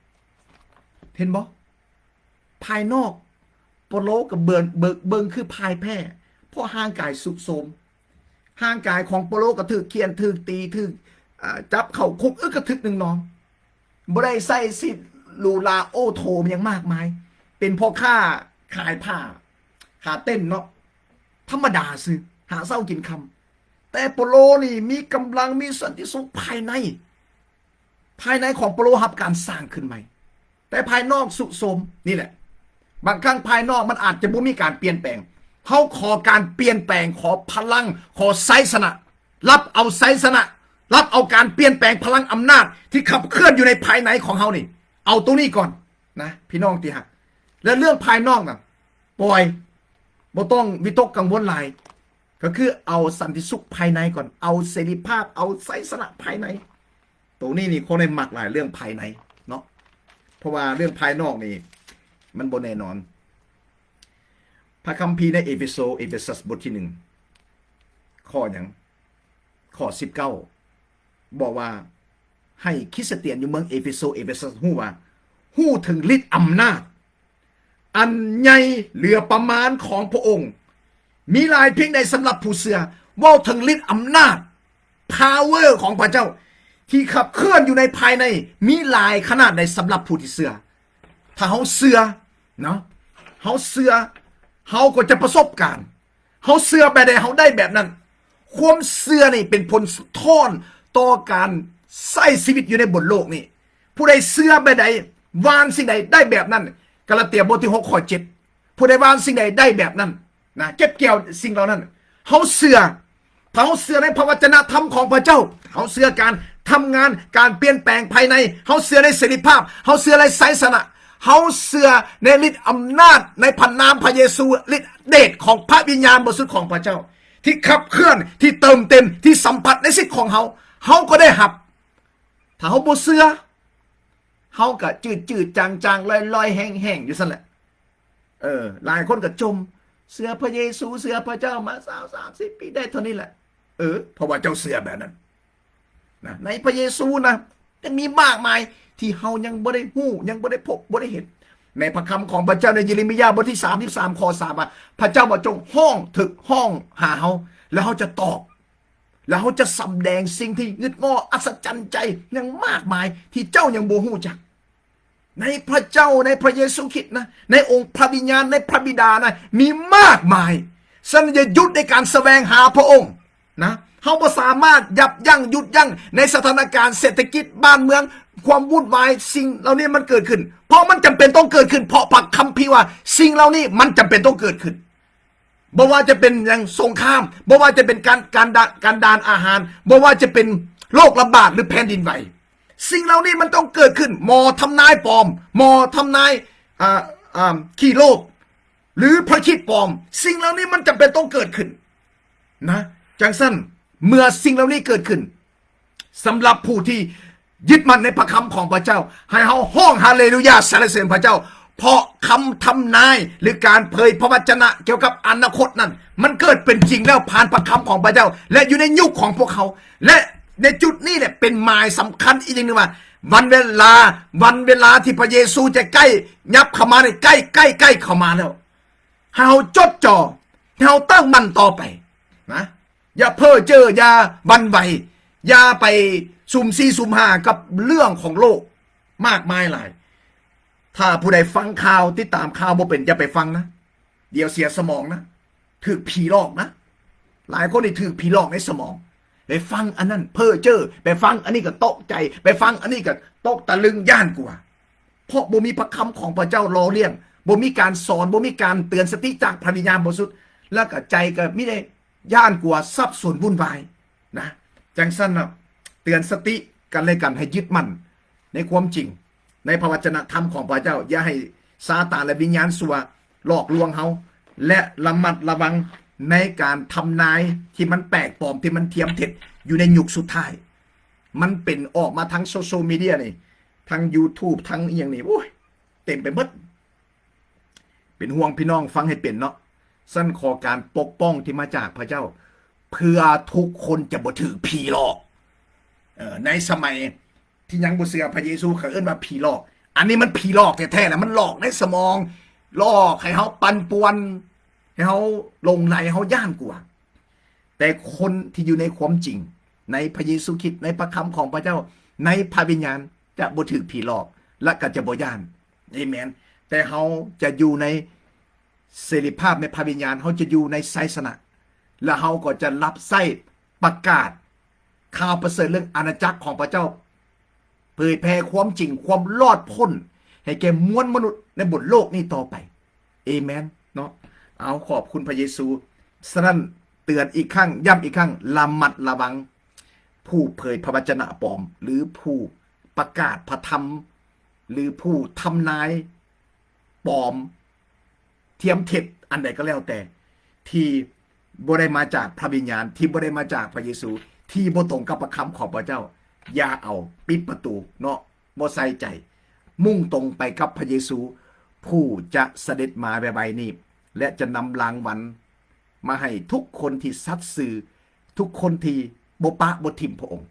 ເຫັນບໍ່? ພາຍນອກ ໂປໂລກໍເບິ່ງ ເບິ່ງ ເບິ່ງຄືພ່າຍແພ້ ເພາະຮ່າງກາຍຊຸໂຊມ. ຮ່າງກາຍຂອງໂປໂລກໍຖືກຂ້ຽນ ຖືກຕີ ຖືກ ອາ ຈັບເຂົ້າຄຸກ ອຶກກະທຶກໜຶ່ງນອງ. ບໍ່ໄດ້ໃຊ້ຊີວິດຫຼູຫຼາໂອ້ໂຖຫຍັງມາກມາຍ ເປັນພໍ່ຄ້າຂາຍຜ້າ ຂາເຕັ້ນເນາະ ທຳມະດາຊື່ ຫາເຊົ້າກິນຄ່ຳ. ແຕ່ໂປໂລນີ້ມີກຳລັງ ມີສັນຕິສຸກພາຍໃນ ພາຍໃນຂອງໂປໂລຮັບການສ້າງຂຶ້ນໃໝ່ ແຕ່ພາຍນອກຊຸໂຊມ. ນີ້ແຫຼະ ບາງຄັ້ງພາຍນອກມັນອາດຈະບໍ່ມີການປ່ຽນແປງ. ເຮົາຂໍການປ່ຽນແປງ, ຂໍພະລັງ, ຂໍໄຊຊະນະ. ຮັບເອົາໄຊຊະນະ, ຮັບເອົາການປ່ຽນແປງພະລັງອຳນາດທີ່ຂັບເຄື່ອນຢູ່ໃນພາຍໃນຂອງເຮົານີ້. ເອົາໂຕນີ້ກ່ອນນະ ພີ່ນ້ອງທີ່ຮັກ. ແລະເລື່ອງພາຍນອກນະ ປ່ອຍ, ບໍ່ຕ້ອງວິຕົກກັງວົນຫຼາຍ. ກໍຄືເອົາສັນຕິສຸກພາຍໃນກ່ອນ, ເອົາເສລີພາບ, ເອົາໄຊຊະນະພາຍໃນ. ໂຕນີ້ນີ້ຄົນໃຫ້ມັກຫຼາຍເລື່ອງພາຍໃນເນາະ ເພາະວ່າເລື່ອງພາຍນອກນີ້ມັນບໍ່ແນ່ນອນ. ພະຄຳພີໃນເອເຟໂຊ ເອເຟຊັສ ບົດທີໜຶ່ງ ຂໍ້ຫຍັງ? ຂໍ້ສິບເກົ້າ ບອກວ່າ ໃຫ້ຄຣິສຕຽນຢູ່ເມືອງເອເຟໂຊ ເອເຟຊັສ ຮູ້ວ່າ ຮູ້ເຖິງລິດອຳນາດ ອັນໃຫຍ່ເຫຼືອປະມານຂອງພະອົງ ມີຫຼາຍພຽງໃດສຳລັບຜູ້ເຊື່ອ. ເວົ້າເຖິງລິດອຳນາດ ພາວເວີ ຂອງພະເຈົ້າ ທີ່ຂັບເຄື່ອນຢູ່ໃນພາຍໃນ ມີຫຼາຍຂະໜາດໃດສຳລັບຜູ້ທີ່ເຊື່ອ. ຖ້າເຮົາເຊື່ອເນາະ ເຮົາເຊື່ອ ເຮົາກໍຈະປະສົບການ. ເຮົາເຊື່ອແບບໃດ ເຮົາໄດ້ແບບນັ້ນ. ຄວາມເຊື່ອນີ້ເປັນຜົນສະທ້ອນຕໍ່ການໃຊ້ຊີວິດຢູ່ໃນບົນໂລກນີ້. ຜູ້ໃດເຊື່ອແບບໃດ ຫວ່ານສິ່ງໃດ ໄດ້ແບບນັ້ນ. ກາລາເຕຍ ບົດທີຫົກ ຂໍ້ເຈັດ ຜູ້ໃດຫວ່ານສິ່ງໃດ ໄດ້ແບບນັ້ນນະ ເກັບກ່ຽວສິ່ງເຫຼົ່ານັ້ນ. ເຮົາເຊື່ອ ເຮົາເຊື່ອໃນພະວະຈະນະທຳຂອງພະເຈົ້າ. ເຮົາເຊື່ອການທຳງານ ການປ່ຽນແປງພາຍໃນ. ເຮົາເຊື່ອໃນເສລີພາບ. ເຮົາເຊື່ອໃນໄຊຊະນະ. ເຮົາເຊື່ອໃນລິດອຳນາດ ໃນພະນາມພະເຢຊູ, ລິດເດດຂອງພະວິນຍານບໍລິສຸດຂອງພະເຈົ້າ ທີ່ຂັບເຄື່ອນ, ທີ່ເຕີມເຕັມ, ທີ່ສຳຜັດໃນຊີວິດຂອງເຮົາ. ເຮົາກໍໄດ້ຮັບ. ຖ້າເຮົາບໍ່ເຊື່ອ ເຮົາກໍຈືດໆຈາງໆ ລອຍໆແຫ້ງໆຢູ່ຊັ້ນແຫຼະ. ເອີ ຫຼາຍຄົນກໍຈົ່ມ ເຊື່ອພະເຢຊູ ເຊື່ອພະເຈົ້າມາຊາວສາມສິບປີ ໄດ້ເທົ່ານີ້ແຫຼະ. ເອີ ເພາະວ່າເຈົ້າເຊື່ອແບບນັ້ນນະ. ໃນພະເຢຊູນະ ຍັງມີມາກມາຍທີ່ເຮົາຍັງບໍ່ໄດ້ຮູ້ ຍັງບໍ່ໄດ້ພົບ ບໍ່ໄດ້ເຫັນ. ໃນພະຄຳຂອງພະເຈົ້າໃນເຢເຣມີຍາ ບົດທີສາມສິບສາມ ຂໍ້ສາມ ວ່າ ພະເຈົ້າວ່າ ຈົ່ງຮ້ອງ ຖືກຮ້ອງຫາເຮົາ ແລ້ວເຮົາຈະຕອບ ແລ້ວເຮົາຈະສຳແດງສິ່ງທີ່ງຶດງໍ້ ອັດສະຈັນໃຈ ຍັງມາກມາຍທີ່ເຈົ້າຍັງບໍ່ຮູ້ຈັກ. ໃນພະເຈົ້າ ໃນພະເຢຊູຄຣິດນະ ໃນອົງພະວິນຍານ ໃນພະບິດານະ ມີມາກມາຍ. ສະນັ້ນ ຢ່າຢຸດໃນການສະແຫວງຫາພະອົງນະ. ເຮົາບໍ່ສາມາດຢັບຢັ້ງ ຢຸດຢັ້ງໃນສະຖານະການເສດຖະກິດ ບ້ານເມືອງ ຄວາມວຸ້ນວາຍ. ສິ່ງເຫຼົ່ານີ້ມັນເກີດຂຶ້ນ ເພາະມັນຈຳເປັນຕ້ອງເກີດຂຶ້ນ ເພາະພະຄຳພີວ່າ ສິ່ງເຫຼົ່ານີ້ມັນຈຳເປັນຕ້ອງເກີດຂຶ້ນ. ບໍ່ວ່າຈະເປັນຫຍັງ ສົງຄາມ, ບໍ່ວ່າຈະເປັນການ ການດານ ການດານອາຫານ, ບໍ່ວ່າຈະເປັນໂລກລະບາດ ຫຼື ແຜ່ນດິນໄຫວ, ສິ່ງເຫຼົ່ານີ້ມັນຕ້ອງເກີດຂຶ້ນ. ໝໍທຳນາຍປອມ, ໝໍທຳນາຍ ອ່າ ອ່າ ຂີ້ໂລກ ຫຼື ພະຄຣິດປອມ, ສິ່ງເຫຼົ່ານີ້ມັນຈຳເປັນຕ້ອງເກີດຂຶ້ນນະ. ຈັ່ງຊັ້ນ ເມື່ອສິ່ງເຫຼົ່ານີ້ເກີດຂຶ້ນ ສຳລັບຜູ້ທີ່ຍຶດໝັ້ນໃນພະຄຳຂອງພະເຈົ້າ, ໃຫ້ເຮົາຮ້ອງຮາເລລູຢາ ສັນລະເສີນພະເຈົ້າ, ເພາະຄຳທຳນາຍ ຫຼື ການເຜີຍພະວະຈະນະກ່ຽວກັບອະນາຄົດນັ້ນ ມັນເກີດເປັນຈິງແລ້ວ ຜ່ານພະຄຳຂອງພະເຈົ້າ ແລະ ຢູ່ໃນຍຸກຂອງພວກເຮົາ. ແລະ ໃນຈຸດນີ້ແຫຼະ ເປັນໝາຍສຳຄັນອີກຢ່າງໜຶ່ງວ່າ ວັນເວລາ ວັນເວລາທີ່ພະເຢຊູຈະໃກ້ຍັບເຂົ້າມານີ້ ໃກ້ ໃກ້ ໃກ້ເຂົ້າມາແລ້ວ. ໃຫ້ເຮົາຈົດຈ່ອ ໃຫ້ເຮົາຕັ້ງໝັ້ນຕໍ່ໄປນະ. ຢ່າເພ້ອເຈີ້ ຢ່າຫວັ່ນໄຫວ, ຢ່າໄປສຸ່ມສີ່ສຸ່ມຫ້າກັບເລື່ອງຂອງໂລກມາກມາຍຫຼາຍ. ຖ້າຜູ້ໃດຟັງຂ່າວ ຕິດຕາມຂ່າວບໍ່ເປັນ ຢ່າໄປຟັງນະ, ດຽວເສຍສະໝອງນະ, ຖືກຜີຫຼອກນະ. ຫຼາຍຄົນນີ້ຖືກຜີຫຼອກໃນສະໝອງ, ໄປຟັງອັນນັ້ນເພ້ອເຈີ້, ໄປຟັງອັນນີ້ກໍຕົກໃຈ, ໄປຟັງອັນນີ້ກໍຕົກຕະລຶງ ຢ້ານກົວ. ເພາະບໍ່ມີພະຄຳຂອງພະເຈົ້າຫຼໍ່ລ້ຽງ, ບໍ່ມີການສອນ, ບໍ່ມີການເຕືອນສະຕິຈາກພະວິນຍານບໍລິສຸດ, ແລ້ວກໍໃຈກໍມີແຕ່ຢ້ານກົວ, ສັບສົນວຸ້ນວາຍນະ. ຈັ່ງຊັ້ນນະ ເຕືອນສະຕິກັນແລະກັນ ໃຫ້ຍຶດໝັ້ນໃນຄວາມຈິງ, ໃນພະວະຈະນະທຳຂອງພະເຈົ້າ. ຢ່າໃຫ້ຊາຕານ ແລະ ວິນຍານຊົ່ວຫຼອກລວງເຮົາ, ແລະ ລະມັດລະວັງໃນການທຳນາຍທີ່ມັນແປກປອມ, ທີ່ມັນທຽມເທັດ ຢູ່ໃນຍຸກສຸດທ້າຍ. ມັນເປັນອອກມາທາງໂຊຊຽວມີເດຍນີ້, ທາງຢູທູບ, ທາງອີ່ຫຍັງນີ້, ໂອ້ຍ, ເຕັມໄປໝົດ. ເປັນຫ່ວງພີ່ນ້ອງ, ຟັງໃຫ້ເປັນເນາະ. ຊັ້ນຂໍການປົກປ້ອງທີ່ມາຈາກພະເຈົ້າ, ເພື່ອທຸກຄົນຈະບໍ່ຖືກຜີຫຼອກ. ເອີ, ໃນສະໄໝທີ່ຍັງບໍ່ເຊື່ອພະເຢຊູ, ເຂົາເອີ້ນວ່າຜີຫຼອກ. ອັນນີ້ມັນຜີຫຼອກແທ້ໆ ລະ, ມັນຫຼອກໃນສະໝອງ, ຫຼອກໃຫ້ເຮົາປັ່ນປ່ວນ, ໃຫ້ເຮົາຫຼົງໄຫຼ, ເຮົາຢ້ານກົວ. ແຕ່ຄົນທີ່ຢູ່ໃນຄວາມຈິງ, ໃນພະເຢຊູຄຣິດ, ໃນພະຄຳຂອງພະເຈົ້າ, ໃນພະວິນຍານ, ຈະບໍ່ຖືກຜີຫຼອກ ແລະ ກໍຈະບໍ່ຢ້ານ. ເອເມນ. ແຕ່ເຮົາຈະຢູ່ໃນເສລີພາບໃນພະວິນຍານ, ເຮົາຈະຢູ່ໃນໄຊຊະນະ, ແລະ ເຮົາກໍຈະຮັບໃຊ້ປະກາດຂ່າວປະເສີດເລື່ອງອານາຈັກຂອງພະເຈົ້າ, ເຜີຍແຜ່ຄວາມຈິງ, ຄວາມລອດພົ້ນ ໃຫ້ແກ່ມວນມະນຸດໃນບົນໂລກນີ້ຕໍ່ໄປ. ເອເມນເນາະ. ເອົາ, ຂອບຄຸນພະເຢຊູ. ສະນັ້ນ ເຕືອນອີກຄັ້ງ, ຢ້ຳອີກຄັ້ງ, ລະມັດລະວັງຜູ້ເຜີຍພະວະຈະນະປອມ ຫຼື ຜູ້ປະກາດພະທຳ ຫຼື ຜູ້ທຳນາຍປອມ, ທຽມເທັດ, ອັນໃດກໍແລ້ວແຕ່ ທີ່ບໍ່ໄດ້ມາຈາກພະວິນຍານ, ທີ່ບໍ່ໄດ້ມາຈາກພະເຢຊູ, ທີ່ບໍ່ຕົງກັບພະຄຳຂອງພະເຈົ້າ, ຢ່າເອົາ, ປິດປະຕູເນາະ, ບໍ່ໃສ່ໃຈ. ມຸ່ງຕົງໄປກັບພະເຢຊູ ຜູ້ຈະສະເດັດມາໄວໆນີ້ ແລະ ຈະນຳລາງວັນມາໃຫ້ທຸກຄົນທີ່ສັດຊື່, ທຸກຄົນທີ່ບໍ່ປະບໍ່ຖິ້ມພະອົງ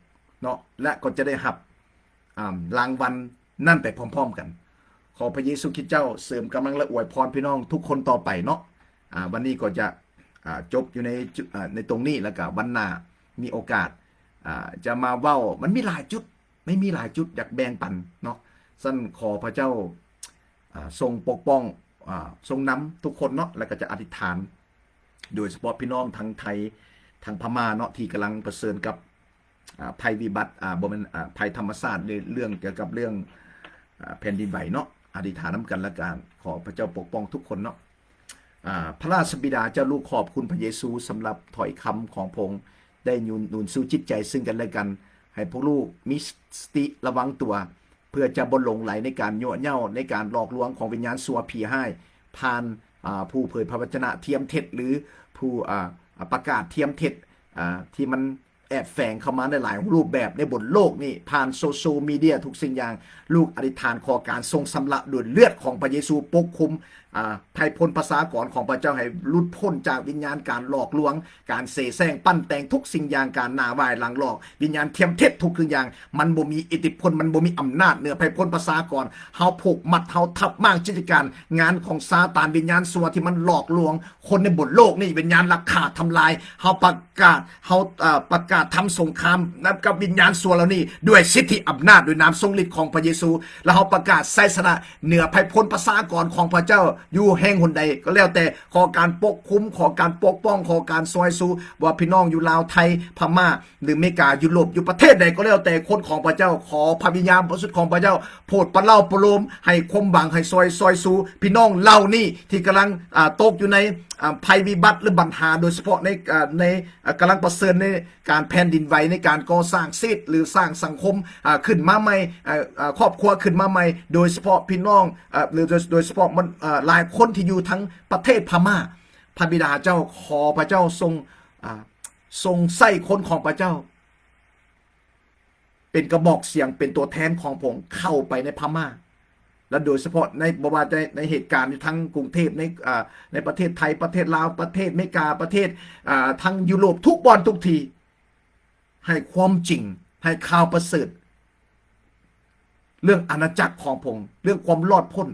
ເນາະ, ແລະ ກໍຈະໄດ້ຮັບ ອ່າ ລາງວັນນັ້ນໄປພ້ອມໆກັນ. ຂໍພະເຢຊູຄຣິດເຈົ້າເສີມກຳລັງ ແລະ ອວຍພອນພີ່ນ້ອງທຸກຄົນຕໍ່ໄປເນາະ. ອ່າ ວັນນີ້ກໍຈະ ອ່າ ຈົບຢູ່ໃນຈຸດ ອ່າ ໃນຕົງນີ້, ແລ້ວກະວັນໜ້າມີໂອກາດ ອ່າ ຈະມາເວົ້າ ມັນມີຫຼາຍຈຸດ ໄດ້ມີຫຼາຍຈຸດຢາກແບ່ງປັນເນາະ. ຊັ້ນຂໍພະເຈົ້າ ອ່າ ຊົງປົກປ້ອງ ອ່າ ຊົງນຳທຸກຄົນເນາະ ແລ້ວກໍຈະອະທິດຖານ ໂດຍສະເພາະພີ່ນ້ອງທາງໄທ ທາງພະມ້າເນາະ ທີ່ກຳລັງປະເຊີນກັບ ອ່າ ໄພວິບັດ ອ່າ ບໍ່ແມ່ນ ອ່າ ໄພທຳມະຊາດ ໃນເລື່ອງກ່ຽວກັບເລື່ອງ ອ່າ ແຜ່ນດິນໄຫວເນາະ. ອະທິດຖານນຳກັນ ແລ້ວກໍຂໍພະເຈົ້າປົກປ້ອງທຸກຄົນເນາະ. ອ່າ ພະລາຊະບິດາເຈົ້າ ລູກຂອບຄຸນພະເຢຊູສຳລັບຖ້ອຍຄຳຂອງພະອົງ ໄດ້ຍູນໜູນຊູຈິດໃຈເຊິ່ງກັນແລະກັນ ໃຫ້ພວກລູກມີສະຕິລະວັງຕົວ ເພື່ອຈະບໍ່ຫຼົງໄຫຼໃນການຍົວະເຍົ້າ ໃນການຫຼອກລວງຂອງວິນຍານຊົ່ວຜີຮ້າຍ ຜ່ານ ອ່າ ຜູ້ເຜີຍພະວະຈະນະທຽມເທັດ ຫຼື ຜູ້ ອ່າ ປະກາດທຽມເທັດ ອ່າ ທີ່ມັນແອບແຝງເຂົ້າມາໃນຫຼາຍຮູບແບບໃນບົນໂລກນີ້ ຜ່ານໂຊຊຽວມີເດຍທຸກສິ່ງຢ່າງ. ລູກອະທິດຖານຂໍການຊົງຊຳລະດ້ວຍເລືອດຂອງພະເຢຊູ ປົກຄຸມ ອ່າ ໄພພົນປະຊາກອນຂອງພະເຈົ້າໃຫ້ຫຼຸດພົ້ນຈາກວິນຍານການຫຼອກລວງ ການເສແສ້ງ ປັ້ນແຕ່ງທຸກສິ່ງຢ່າງ ການໜ້າຫວ້າຍຫຼັງຫຼອກ ວິນຍານທຽມເທັດທຸກສິ່ງຢ່າງ ມັນບໍ່ມີອິດທິພົນ ມັນບໍ່ມີອຳນາດເໜືອໄພພົນປະຊາກອນ. ເຮົາຜູກມັດ ເຮົາທັບມ້າງຈິດການງານຂອງຊາຕານ ວິນຍານຊົ່ວທີ່ມັນຫຼອກລວງຄົນໃນບົນໂລກນີ້ ວິນຍານລັກຂ້າທຳລາຍ. ເຮົາປະກາດ ເຮົາ ເອີ ປະກາດທຳສົງຄາມນຳກັບວິນຍານຊົ່ວເຫຼົ່ານີ້ ດ້ວຍສິດທິອຳນາດ ດ້ວຍນາມຊົງລິດຂອງພະເຢຊູ ແລະ ເຮົາປະກາດໄຊຊະນະເໜືອໄພພົນປະຊາກອນຂອງພະເຈົ້າ ຢູ່ແຫ່ງຫົນໃດກໍແລ້ວແຕ່. ຂໍການປົກຄຸມ ຂໍການປົກປ້ອງ ຂໍການຊ່ອຍຊູ ບໍ່ວ່າພີ່ນ້ອງຢູ່ລາວ ໄທ ພະມ້າ ຫຼື ເມກາ ຢູໂຣບ ຢູ່ປະເທດໃດກໍແລ້ວແຕ່ ຄົນຂອງພະເຈົ້າ ຂໍພະວິນຍານບໍລິສຸດຂອງພະເຈົ້າໂຜດປະເລົ່າປະໂລມ ໃຫ້ຄວາມຫວັງ ໃຫ້ຊ່ອຍ ຊ່ອຍຊູພີ່ນ້ອງເຫຼົ່ານີ້ທີ່ກຳລັງ ອ່າ ຕົກຢູ່ໃນ ອ່າ ໄພວິບັດ ຫຼື ບັນຫາ ໂດຍສະເພາະໃນ ອ່າ ໃນ ອ່າ ກຳລັງປະເຊີນໃນການແຜ່ນດິນໄຫວ ໃນການກໍ່ສ້າງເສດ ຫຼື ສ້າງສັງຄົມ ອ່າ ຂຶ້ນມາໃໝ່ ເອີ ເອີ ຄອບຄົວຂຶ້ນມາໃໝ່ ໂດຍສະເພາະພີ່ນ້ອງ ເອີ ຫຼື ໂດຍ ໂດຍສະເພາະມັນ ເອີ ຫຼາຍຄົນທີ່ຢູ່ທາງປະເທດພະມ້າ. ພະບິດາເຈົ້າ ຂໍພະເຈົ້າຊົງ ອ່າ ຊົງໃຊ້ຄົນຂອງພະເຈົ້າ ເປັນກະບອກສຽງ ເປັນຕົວແທນຂອງພະອົງເຂົ້າໄປໃນພະມ້າ ແລະ ໂດຍສະເພາະໃນ ບໍ່ວ່າໃນ ໃນເຫດການຢູ່ທັງກຸງເທບ ໃນ ອ່າ ໃນປະເທດໄທ ປະເທດລາວ ປະເທດເມກາ ປະເທດ ອ່າ ທັງຢູໂຣບ ທຸກບ່ອນທຸກທີ່ ໃຫ້ຄວາມຈິງ ໃຫ້ຂ່າວປະເສີດ ເລື່ອງອານາຈັກຂອງພະອົງ ເລື່ອງຄວາມລອດພົ້ນ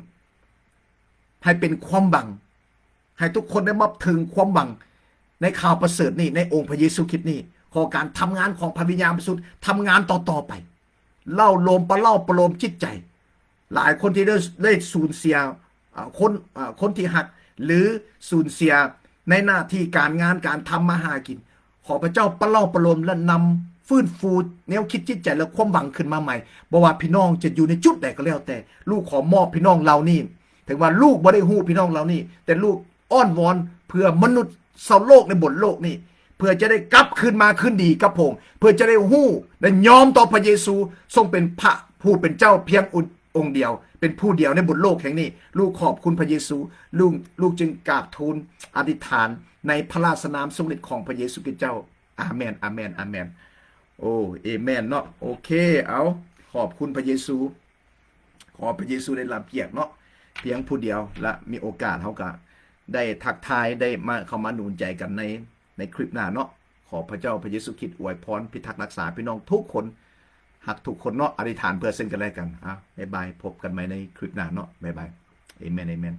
ໃຫ້ເປັນຄວາມຫວັງ ໃຫ້ທຸກຄົນໄດ້ມາເຖິງຄວາມຫວັງໃນຂ່າວປະເສີດນີ້ ໃນອົງພະເຢຊູຄຣິດນີ້. ຂໍການທຳງານຂອງພະວິນຍານບໍລິສຸດ ທຳງານຕໍ່ໆໄປ ເລົ້າໂລມປະເລົ່າປະໂລມຈິດໃຈ. ຫຼາຍຄົນທີ່ໄດ້ ໄດ້ສູນເສຍ ອ່າ ຄົນ ອ່າ ຄົນທີ່ຮັກ ຫຼື ສູນເສຍໃນໜ້າທີ່ການງານການທຳມາຫາກິນ. ຂໍພະເຈົ້າປະເລົ່າປະໂລມ ແລະ ນຳຟື້ນຟູແນວຄິດຈິດໃຈ ແລະ ຄວາມຫວັງຂຶ້ນມາໃໝ່. ບໍ່ວ່າພີ່ນ້ອງຈະຢູ່ໃນຈຸດໃດກໍແລ້ວແຕ່, ລູກຂໍມອບພີ່ນ້ອງເຫຼົ່ານີ້. ເຖິງວ່າລູກບໍ່ໄດ້ຮູ້ພີ່ນ້ອງເຫຼົ່ານີ້, ແຕ່ລູກອ້ອນວອນເພື່ອມະນຸດຊາວໂລກໃນບົນໂລກນີ້, ເພື່ອຈະໄດ້ກັບຄືນມາຄືນດີກັບພະອົງ, ເພື່ອຈະໄດ້ຮູ້ ແລະ ຍອມຕໍ່ພະເຢຊູ ຊົງເປັນພະຜູ້ເປັນເຈົ້າພຽງອົງ ອົງດຽວ, ເປັນຜູ້ດຽວໃນບົນໂລກແຫ່ງນີ້. ລູກຂອບຄຸນພະເຢຊູ. ລູກ ລູກຈຶ່ງກາບທູນອະທິດຖານໃນພະລາຊະນາມຊົງລິດຂອງພະເຢຊູຄຣິດເຈົ້າ. ອາເມນ, ອາເມນ, ອາເມນ. ໂອ້ ເອເມນເນາະ. ໂອເຄ, ເອົາ, ຂອບຄຸນພະເຢຊູ. ຂໍພະເຢຊູໄດ້ຮັບກຽດເນາະ, ພຽງຜູ້ດຽວ, ແລະ ມີໂອກາດເຮົາກະໄດ້ທັກທາຍ, ໄດ້ມາ, ເຂົ້າມາໜູນໃຈກັນໃນ ໃນຄລິບໜ້າເນາະ. ຂໍພະເຈົ້າພະເຢຊູຄຣິດອວຍພອນ, ພິທັກຮັກສາພີ່ນ້ອງທຸກຄົນ, ຮັກທຸກຄົນເນາະ, ອະທິດຖານເພື່ອເຊິ່ງກັນແລະກັນ. ອາ, ບາຍບາຍ, ພົບກັນໃໝ່ໃນຄລິບໜ້າເນາະ, ບາຍບາຍ. ເອເມນ, ເອເມນ.